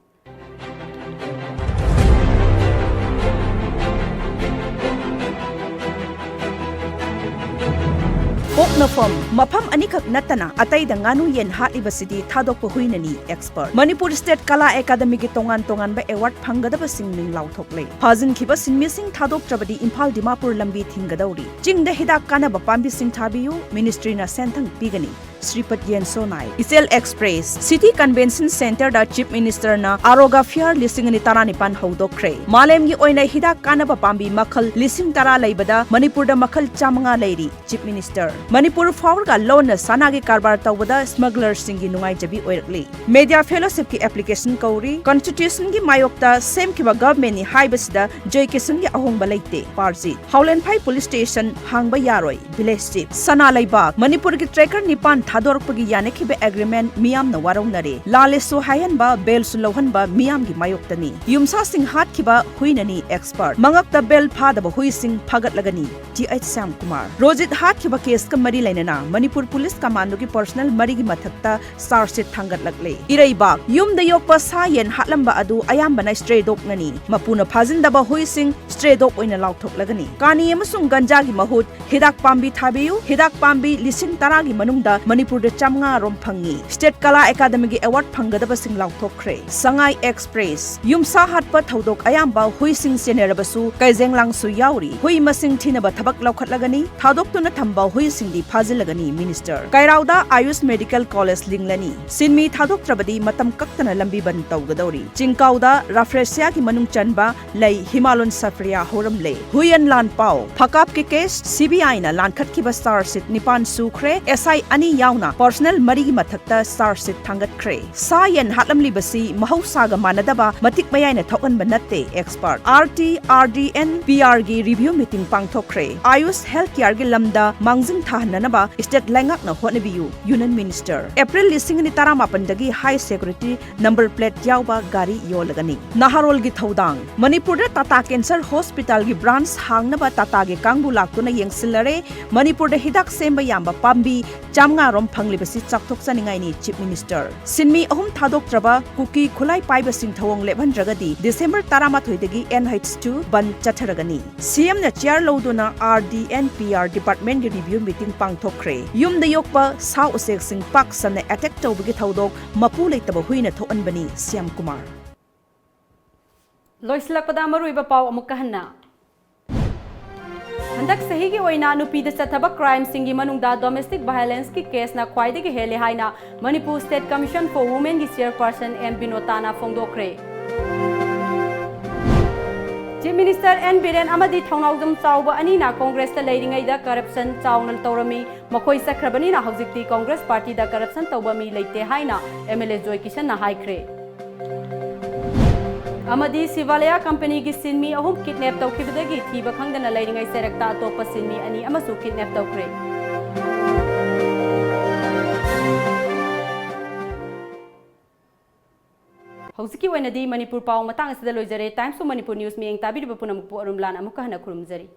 ꯄꯣꯛꯅꯐꯝ, ꯃꯐꯝ ꯑꯅꯤꯈꯛ ꯅꯠꯇꯅ ꯑꯇꯩꯗ ꯉꯥꯅꯨ ꯌꯦꯟ ꯍꯥꯠꯂꯤꯕꯁꯤꯗꯤ ꯊꯥꯗꯣꯛꯄ ꯍꯨꯏꯅꯅꯤ, expert꯫ ꯃꯅꯤꯄꯨꯔ State ꯀꯂꯥ ꯑꯦꯀꯥꯗꯃꯤꯒꯤ ꯇꯣꯉꯥꯟ ꯇꯣꯉꯥꯟꯕ award ꯐꯪꯒꯗꯕꯁꯤꯡ ꯃꯤꯡ ꯂꯥꯎꯊꯣꯛꯂꯦ꯫ ꯐꯥꯖꯤꯟꯈꯤꯕ ꯁꯤꯟꯃꯤꯁꯤꯡ ꯊꯥꯗꯣꯛꯇ꯭ꯔꯕꯗꯤ ꯏꯝꯐꯥꯜ ꯗꯤꯃꯥꯄꯨꯔ ꯂꯝꯕꯤ ꯊꯤꯡꯒꯗꯧꯔꯤ꯫ ꯆꯤꯡꯗ ꯍꯤꯗꯥꯛ ꯀꯥꯟꯅꯕ ꯄꯥꯝꯕꯤꯁꯤꯡ ꯊꯥꯕꯤꯌꯨ, ministry ꯅ ꯁꯦꯟꯊꯪ ꯄꯤꯒꯅꯤ꯫ ꯁ꯭ꯔꯤꯄꯗ ꯌꯦꯟꯁꯣ ꯅꯥꯏꯛ꯫ ꯏꯆꯦꯜ Express, City Convention Centre ꯗ Chief Minister ꯅ ꯑꯥꯔꯣꯒ꯭ꯌ ꯐꯤꯌꯔ ꯂꯤꯁꯤꯡ ꯑꯅꯤ ꯇꯔꯥꯅꯤꯄꯥꯟ ꯍꯧꯗꯣꯛꯈ꯭ꯔꯦ꯫ ꯃꯥꯂꯦꯝꯒꯤ ꯑꯣꯏꯅ ꯍꯤꯗꯥꯛ ꯀꯥꯟꯅꯕ ꯄꯥꯝꯕꯤ ꯃꯈꯜ ꯂꯤꯁꯤꯡ ꯇꯔꯥ ꯂꯩꯕꯗ ꯃꯅꯤꯄꯨꯔꯗ ꯃꯈꯜ ꯆꯥꯃꯉꯥ ꯂꯩꯔꯤ꯫ Chief Minister, ꯃꯅꯤꯄꯨꯔ ꯐꯥꯎꯔꯒ ꯂꯣꯟꯅ ꯁꯅꯥꯒꯤ ꯀꯔꯕꯥꯔ ꯇꯧꯕꯗ smuggler ꯁꯤꯡꯒꯤ ꯅꯨꯡꯉꯥꯏꯖꯕꯤ ꯑꯣꯏꯔꯛꯂꯤ꯫ Media Fellowship ꯀꯤ application ꯀꯧꯔꯤ꯫ Constitution ꯒꯤ ꯃꯥꯌꯣꯛꯇ ꯁꯦꯝꯈꯤꯕ government ꯅꯤ ꯍꯥꯏꯕꯁꯤꯗ ꯖꯣꯏ ꯀꯤꯁꯟꯒꯤ ꯑꯍꯣꯡꯕ ꯂꯩꯇꯦ꯫ ꯄꯥꯔꯖꯤꯠ꯫ ꯍꯥꯎꯂꯦꯟꯐꯥꯏ police station ꯍꯥꯡꯕ ꯌꯥꯔꯣꯏ꯫ Village Chief꯫ ꯁꯅꯥ ꯂꯩꯕꯥꯛ꯫ ꯃꯅꯤꯄꯨꯔꯒꯤ tracker ꯅꯤꯄꯥꯟ ꯊꯥꯗꯣꯔꯛꯄꯒꯤ ꯌꯥꯅꯈꯤꯕ agreement ꯃꯤꯌꯥꯝꯅ ꯋꯥꯔꯧꯅꯔꯦ꯫ ꯂꯥꯜꯂꯦꯁꯨ ꯍꯥꯏꯍꯟꯕ, bail ꯁꯨ ꯂꯧꯍꯟꯕ ꯃꯤꯌꯥꯝꯒꯤ ꯃꯥꯌꯣꯛꯇꯅꯤ꯫ ꯌꯨꯝꯁꯥꯁꯤꯡ ꯍꯥꯠꯈꯤꯕ ꯍꯨꯏꯅꯅꯤ, expert꯫ ꯃꯉꯛꯇ belt ꯐꯥꯗꯕ ꯍꯨꯏꯁꯤꯡ ꯐꯥꯒꯠꯂꯒꯅꯤ꯫ T H Shyamkumar. ꯔꯣꯖꯤꯠ ꯍꯥꯠꯈꯤꯕ case ꯀ ꯃꯔꯤ ꯂꯩꯅꯅ ꯃꯅꯤꯄꯨꯔ police commando ꯒꯤ personnel ꯃꯔꯤꯒꯤ ꯃꯊꯛꯇ charge sheet ꯊꯥꯡꯒꯠꯂꯛꯂꯦ꯫ ꯏꯔꯩꯕꯥꯛ, ꯌꯨꯝꯗ ꯌꯣꯛꯄ ꯁꯥ ꯌꯦꯟ ꯍꯥꯠꯂꯝꯕ ꯑꯗꯨ ꯑꯌꯥꯝꯕꯅ stray dog ꯅꯅꯤ꯫ ꯃꯄꯨꯅ ꯐꯥꯖꯤꯟꯗꯕ ꯍꯨꯏꯁꯤꯡ stray dog ꯑꯣꯏꯅ ꯂꯥꯎꯊꯣꯛꯂꯒꯅꯤ꯫ ꯀꯥꯅꯤ ꯑꯃꯁꯨꯡ ꯒꯟꯖꯥꯒꯤ ꯃꯍꯨꯠ ꯍꯤꯗꯥꯛ ꯄꯥꯝꯕꯤ ꯊꯥꯕꯤꯌꯨ꯫ ꯍꯤꯗꯥꯛ ꯄꯥꯝꯕꯤ ꯂꯤꯁꯤꯡ ꯇꯔꯥꯒꯤ ꯃꯅꯨꯡꯗ ꯃꯅꯤꯄꯨꯔ ꯃꯅꯤꯄꯨꯔꯗ ꯆꯥꯝꯃꯉꯥ ꯔꯣꯝ ꯐꯪꯉꯤ꯫ ꯁ꯭ꯇꯦꯠ ꯀꯂꯥ ꯑꯦꯀꯥꯗꯃꯤꯒꯤ ꯑꯦꯋꯥꯔꯗ ꯐꯪꯒꯗꯕꯁꯤꯡ ꯂꯥꯎꯊꯣꯛꯈ꯭ꯔꯦ꯫ ꯁꯉꯥꯏ ꯑꯦꯛꯁꯄ꯭ꯔꯦꯁ꯫ ꯌꯨꯝꯁꯥ ꯍꯥꯠꯄ ꯊꯧꯗꯣꯛ ꯑꯌꯥꯝꯕ ꯍꯨꯏꯁꯤꯡ ꯆꯦꯟꯅꯔꯕꯁꯨ ꯀꯩꯖꯦꯡꯂꯥꯡꯁꯨ ꯌꯥꯎꯔꯤ꯫ ꯍꯨꯏ ꯃꯁꯤꯡ ꯊꯤꯅꯕ ꯊꯕꯛ ꯂꯧꯈꯠꯂꯒꯅꯤ꯫ ꯊꯥꯗꯣꯛꯇꯨꯅ ꯊꯝꯕ ꯍꯨꯏꯁꯤꯡꯗꯤ ꯐꯥꯖꯤꯜꯂꯒꯅꯤ, ꯃꯤꯅꯤꯁꯇꯔ꯫ ꯀꯩꯔꯥꯎꯗ ꯑꯥꯌꯨꯁ ꯃꯦꯗꯤꯀꯦꯜ ꯀꯣꯂꯦꯖ ꯂꯤꯡꯂꯅꯤ꯫ ꯁꯤꯟꯃꯤ ꯊꯥꯗꯣꯛꯇ꯭ꯔꯕꯗꯤ ꯃꯇꯝ ꯀꯛꯇꯅ ꯂꯝꯕꯤ ꯕꯟ ꯇꯧꯒꯗꯧꯔꯤ꯫ ꯆꯤꯡꯀꯥꯎꯗ ꯔꯥꯐ꯭ꯔꯦꯁꯤꯌꯥꯒꯤ ꯃꯅꯨꯡ ꯆꯟꯕ ꯂꯩ, ꯍꯤꯃꯥꯂꯣꯟ ꯁꯐ꯭ꯔꯤꯌꯥ ꯍꯧꯔꯝꯂꯦ꯫ ꯍꯨꯏꯌꯟ ꯂꯥꯟ ꯄꯥꯎ꯫ ꯐꯀꯥꯞꯀꯤ ꯀꯦꯁ, ꯁꯤꯕꯤꯑꯥꯏꯅ ꯂꯥꯟꯈꯠꯈꯤꯕ ꯆꯥꯔꯖ ꯁꯤꯠ ꯅꯤꯄꯥꯟ ꯁꯨꯈ꯭ꯔꯦ꯫ ꯑꯦꯁ ꯑꯥꯏ ꯑꯅꯤ ꯌꯥꯎꯅ ꯄꯔꯁꯅꯦꯜ ꯃꯔꯤꯒꯤ ꯃꯊꯛꯇ ꯆꯥꯔꯖ ꯁꯤꯠ ꯊꯥꯡꯒꯠꯈ꯭ꯔꯦ꯫ ꯁꯥ ꯌꯦꯟ ꯍꯥꯠꯂꯝꯂꯤꯕꯁꯤ ꯃꯍꯧꯁꯥꯒ ꯃꯥꯟꯅꯗꯕ ꯃꯇꯤꯛ ꯃꯌꯥꯏꯅ ꯊꯣꯛꯍꯟꯕ ꯅꯠꯇꯦ, expert. R T, R D N, P ꯑꯥꯔꯒꯤ ꯔꯤꯚ꯭ꯌꯨ ꯃꯤꯇꯤꯡ ꯄꯥꯡꯊꯣꯛꯈ꯭ꯔꯦ꯫ ꯑꯥꯌꯨꯁ ꯍꯦꯜꯊ ꯀꯤꯌꯔꯒꯤ ꯂꯝꯗ ꯃꯥꯡꯖꯤꯜ ꯊꯥꯍꯟꯅꯅꯕ ꯁ꯭ꯇꯦꯠ ꯂꯩꯉꯥꯛꯅ ꯍꯣꯠꯅꯕꯤꯌꯨ, ꯌꯨꯅꯤꯌꯟ ꯃꯤꯅꯤꯁꯇꯔ꯫ ꯑꯦꯄ꯭ꯔꯤꯜ ꯂꯤꯁꯤꯡ ꯑꯅꯤ ꯇꯔꯥꯃꯥꯄꯟꯗꯒꯤ ꯍꯥꯏ ꯁꯦꯀ꯭ꯌꯨꯔꯤꯇꯤ ꯅꯝꯕꯔ ꯄ꯭ꯂꯦꯠ ꯌꯥꯎꯕ ꯒꯥꯔꯤ ꯌꯣꯜꯂꯒꯅꯤ꯫ ꯅꯍꯥꯔꯣꯜꯒꯤ ꯊꯧꯗꯥꯡ꯫ ꯃꯅꯤꯄꯨꯔꯗ ꯇꯥꯇꯥ ꯀꯦꯟꯁꯔ ꯍꯣꯁꯄꯤꯇꯥꯜꯒꯤ ꯕ꯭ꯔꯥꯟꯆ ꯍꯥꯡꯅꯕ ꯇꯥꯇꯥꯒꯤ ꯀꯥꯡꯕꯨ ꯂꯥꯛꯇꯨꯅ ꯌꯦꯡꯁꯤꯜꯂꯔꯦ꯫ ꯃꯅꯤꯄꯨꯔꯗ ꯍꯤꯗꯥꯛ ꯁꯦꯝꯕ ꯌꯥꯕ ꯄꯥꯝꯕꯤ ꯆꯥꯝꯃꯉꯥ ꯔꯣꯝ ꯐꯪꯂꯤꯕꯁꯤ ꯆꯥꯎꯊꯣꯛꯆꯅꯤꯡꯉꯥꯏꯅꯤ, ꯆꯤꯐ ꯃꯤꯅꯤꯁꯇꯔ꯫ ꯁꯤꯟꯃꯤ ꯑꯍꯨꯝ ꯊꯥꯗꯣꯛꯇ꯭ꯔꯕ ꯀꯨꯀꯤ ꯈꯨꯠꯂꯥꯏ ꯄꯥꯏꯕꯁꯤꯡ ꯊꯧꯑꯣꯡ ꯂꯦꯞꯍꯟꯗ꯭ꯔꯒꯗꯤ ꯗꯤꯁꯦꯝꯕꯔ ꯇꯔꯥꯃꯥꯊꯣꯏꯗꯒꯤ ꯑꯦꯟ ꯑꯩꯆ ꯇꯨ ꯕꯟ ꯆꯠꯊꯔꯒꯅꯤ꯫ ꯁꯤꯑꯦꯝꯅ ꯆꯤꯌꯥꯔ ꯂꯧꯗꯨꯅ R D N P R ꯗꯤꯄꯥꯔꯠꯃꯦꯟꯒꯤ ꯔꯤꯚ꯭ꯌꯨ ꯃꯤꯇꯤꯡ ꯄꯥꯡꯊꯣꯛꯈ꯭ꯔꯦ꯫ ꯌꯨꯝꯗ ꯌꯣꯛꯄ ꯁꯥ ꯎꯆꯦꯛꯁꯤꯡ ꯄꯥꯛ ꯁꯟꯅ ꯑꯦꯇꯦꯛ ꯇꯧꯕꯒꯤ ꯊꯧꯗꯣꯛ ꯃꯄꯨ ꯂꯩꯇꯕ ꯍꯨꯏꯅ ꯊꯣꯛꯍꯟꯕꯅꯤ, ꯁꯤꯑꯦꯝ ꯀꯨꯃꯥꯔ꯫ ꯂꯣꯏꯁꯤꯜꯂꯛꯄꯗ ꯃꯔꯨꯑꯣꯏꯕ ꯄꯥꯎ ꯑꯃꯨꯛꯀ ꯍꯟꯅ꯫ ꯍꯟꯗꯛ ꯆꯍꯤꯒꯤ ꯑꯣꯏꯅ ꯅꯨꯄꯤꯗ ꯆꯠꯊꯕ ꯀ꯭ꯔꯥꯏꯝꯁꯤꯡꯒꯤ ꯃꯅꯨꯡꯗ ꯗꯣꯃꯦꯁꯇꯤꯛ ꯚꯥꯏꯑꯣꯂꯦꯟꯁꯀꯤ ꯀꯦꯁꯅ ꯈ꯭ꯋꯥꯏꯗꯒꯤ ꯍꯦꯜꯂꯦ ꯍꯥꯏꯅ ꯃꯅꯤꯄꯨꯔ ꯁ꯭ꯇꯦꯠ ꯀꯃꯤꯁꯟ ꯐꯣꯔ ꯋꯨꯃꯦꯟꯒꯤ ꯆꯤꯌꯔꯄꯔꯁꯟ ꯑꯦꯝ ꯕꯤꯅꯣꯇꯥꯅ ꯐꯣꯡꯗꯣꯛꯈ꯭ꯔꯦ꯫ ꯆꯤꯐ ꯃꯤꯅꯤꯁꯇꯔ ꯑꯦꯟ ꯕꯤꯔꯦꯟ ꯑꯃꯗꯤ ꯊꯧꯅꯥꯎꯖꯝ ꯆꯥꯎꯕ ꯑꯅꯤꯅ ꯀꯣꯡꯒ꯭ꯔꯦꯁꯇ ꯂꯩꯔꯤꯉꯩꯗ ꯀꯔꯞꯁꯟ ꯆꯥꯎꯅ ꯇꯧꯔꯝꯃꯤ, ꯃꯈꯣꯏ ꯆꯠꯈ꯭ꯔꯕꯅꯤꯅ ꯍꯧꯖꯤꯛꯇꯤ ꯀꯣꯡꯒ꯭ꯔꯦꯁ ꯄꯥꯔꯇꯤꯗ ꯀꯔꯞꯁꯟ ꯇꯧꯕ ꯃꯤ ꯂꯩꯇꯦ ꯍꯥꯏꯅ ꯑꯦꯝ ꯑꯦꯜ ꯑꯦ ꯖꯣꯏ ꯀꯤꯁꯟꯅ ꯍꯥꯏꯈ꯭ꯔꯦ꯫ ꯑꯃꯗꯤ ꯁꯤꯚꯥꯂꯌꯥ ꯀꯝꯄꯅꯤꯒꯤ ꯁꯤꯟꯃꯤ ꯑꯍꯨꯝ ꯀꯤꯗꯅꯦꯞ ꯇꯧꯈꯤꯕꯗꯒꯤ ꯊꯤꯕ ꯈꯪꯗꯅ ꯂꯩꯔꯤꯉꯩ ꯆꯩꯔꯛꯇ ꯑꯇꯣꯞꯄ ꯁꯤꯟꯃꯤ ꯑꯅꯤ ꯑꯃꯁꯨ ꯀꯤꯗꯅꯦꯞ ꯇꯧꯈ꯭ꯔꯦ꯫ ꯍꯧꯖꯤꯛꯀꯤ ꯑꯣꯏꯅꯗꯤ ꯃꯅꯤꯄꯨꯔ ꯄꯥꯎ ꯃꯇꯥꯡ ꯑꯁꯤꯗ ꯂꯣꯏꯖꯔꯦ꯫ Times of Manipur News ꯃꯤꯠꯌꯦꯡ ꯇꯥꯕꯤꯔꯤꯕ ꯄꯨꯝꯅꯃꯛꯄꯨ ꯑꯔꯨꯝꯂꯥꯟ ꯑꯃꯨꯛꯀ ꯍꯟꯅ ꯈꯨꯔꯨꯝꯖꯔꯤ꯫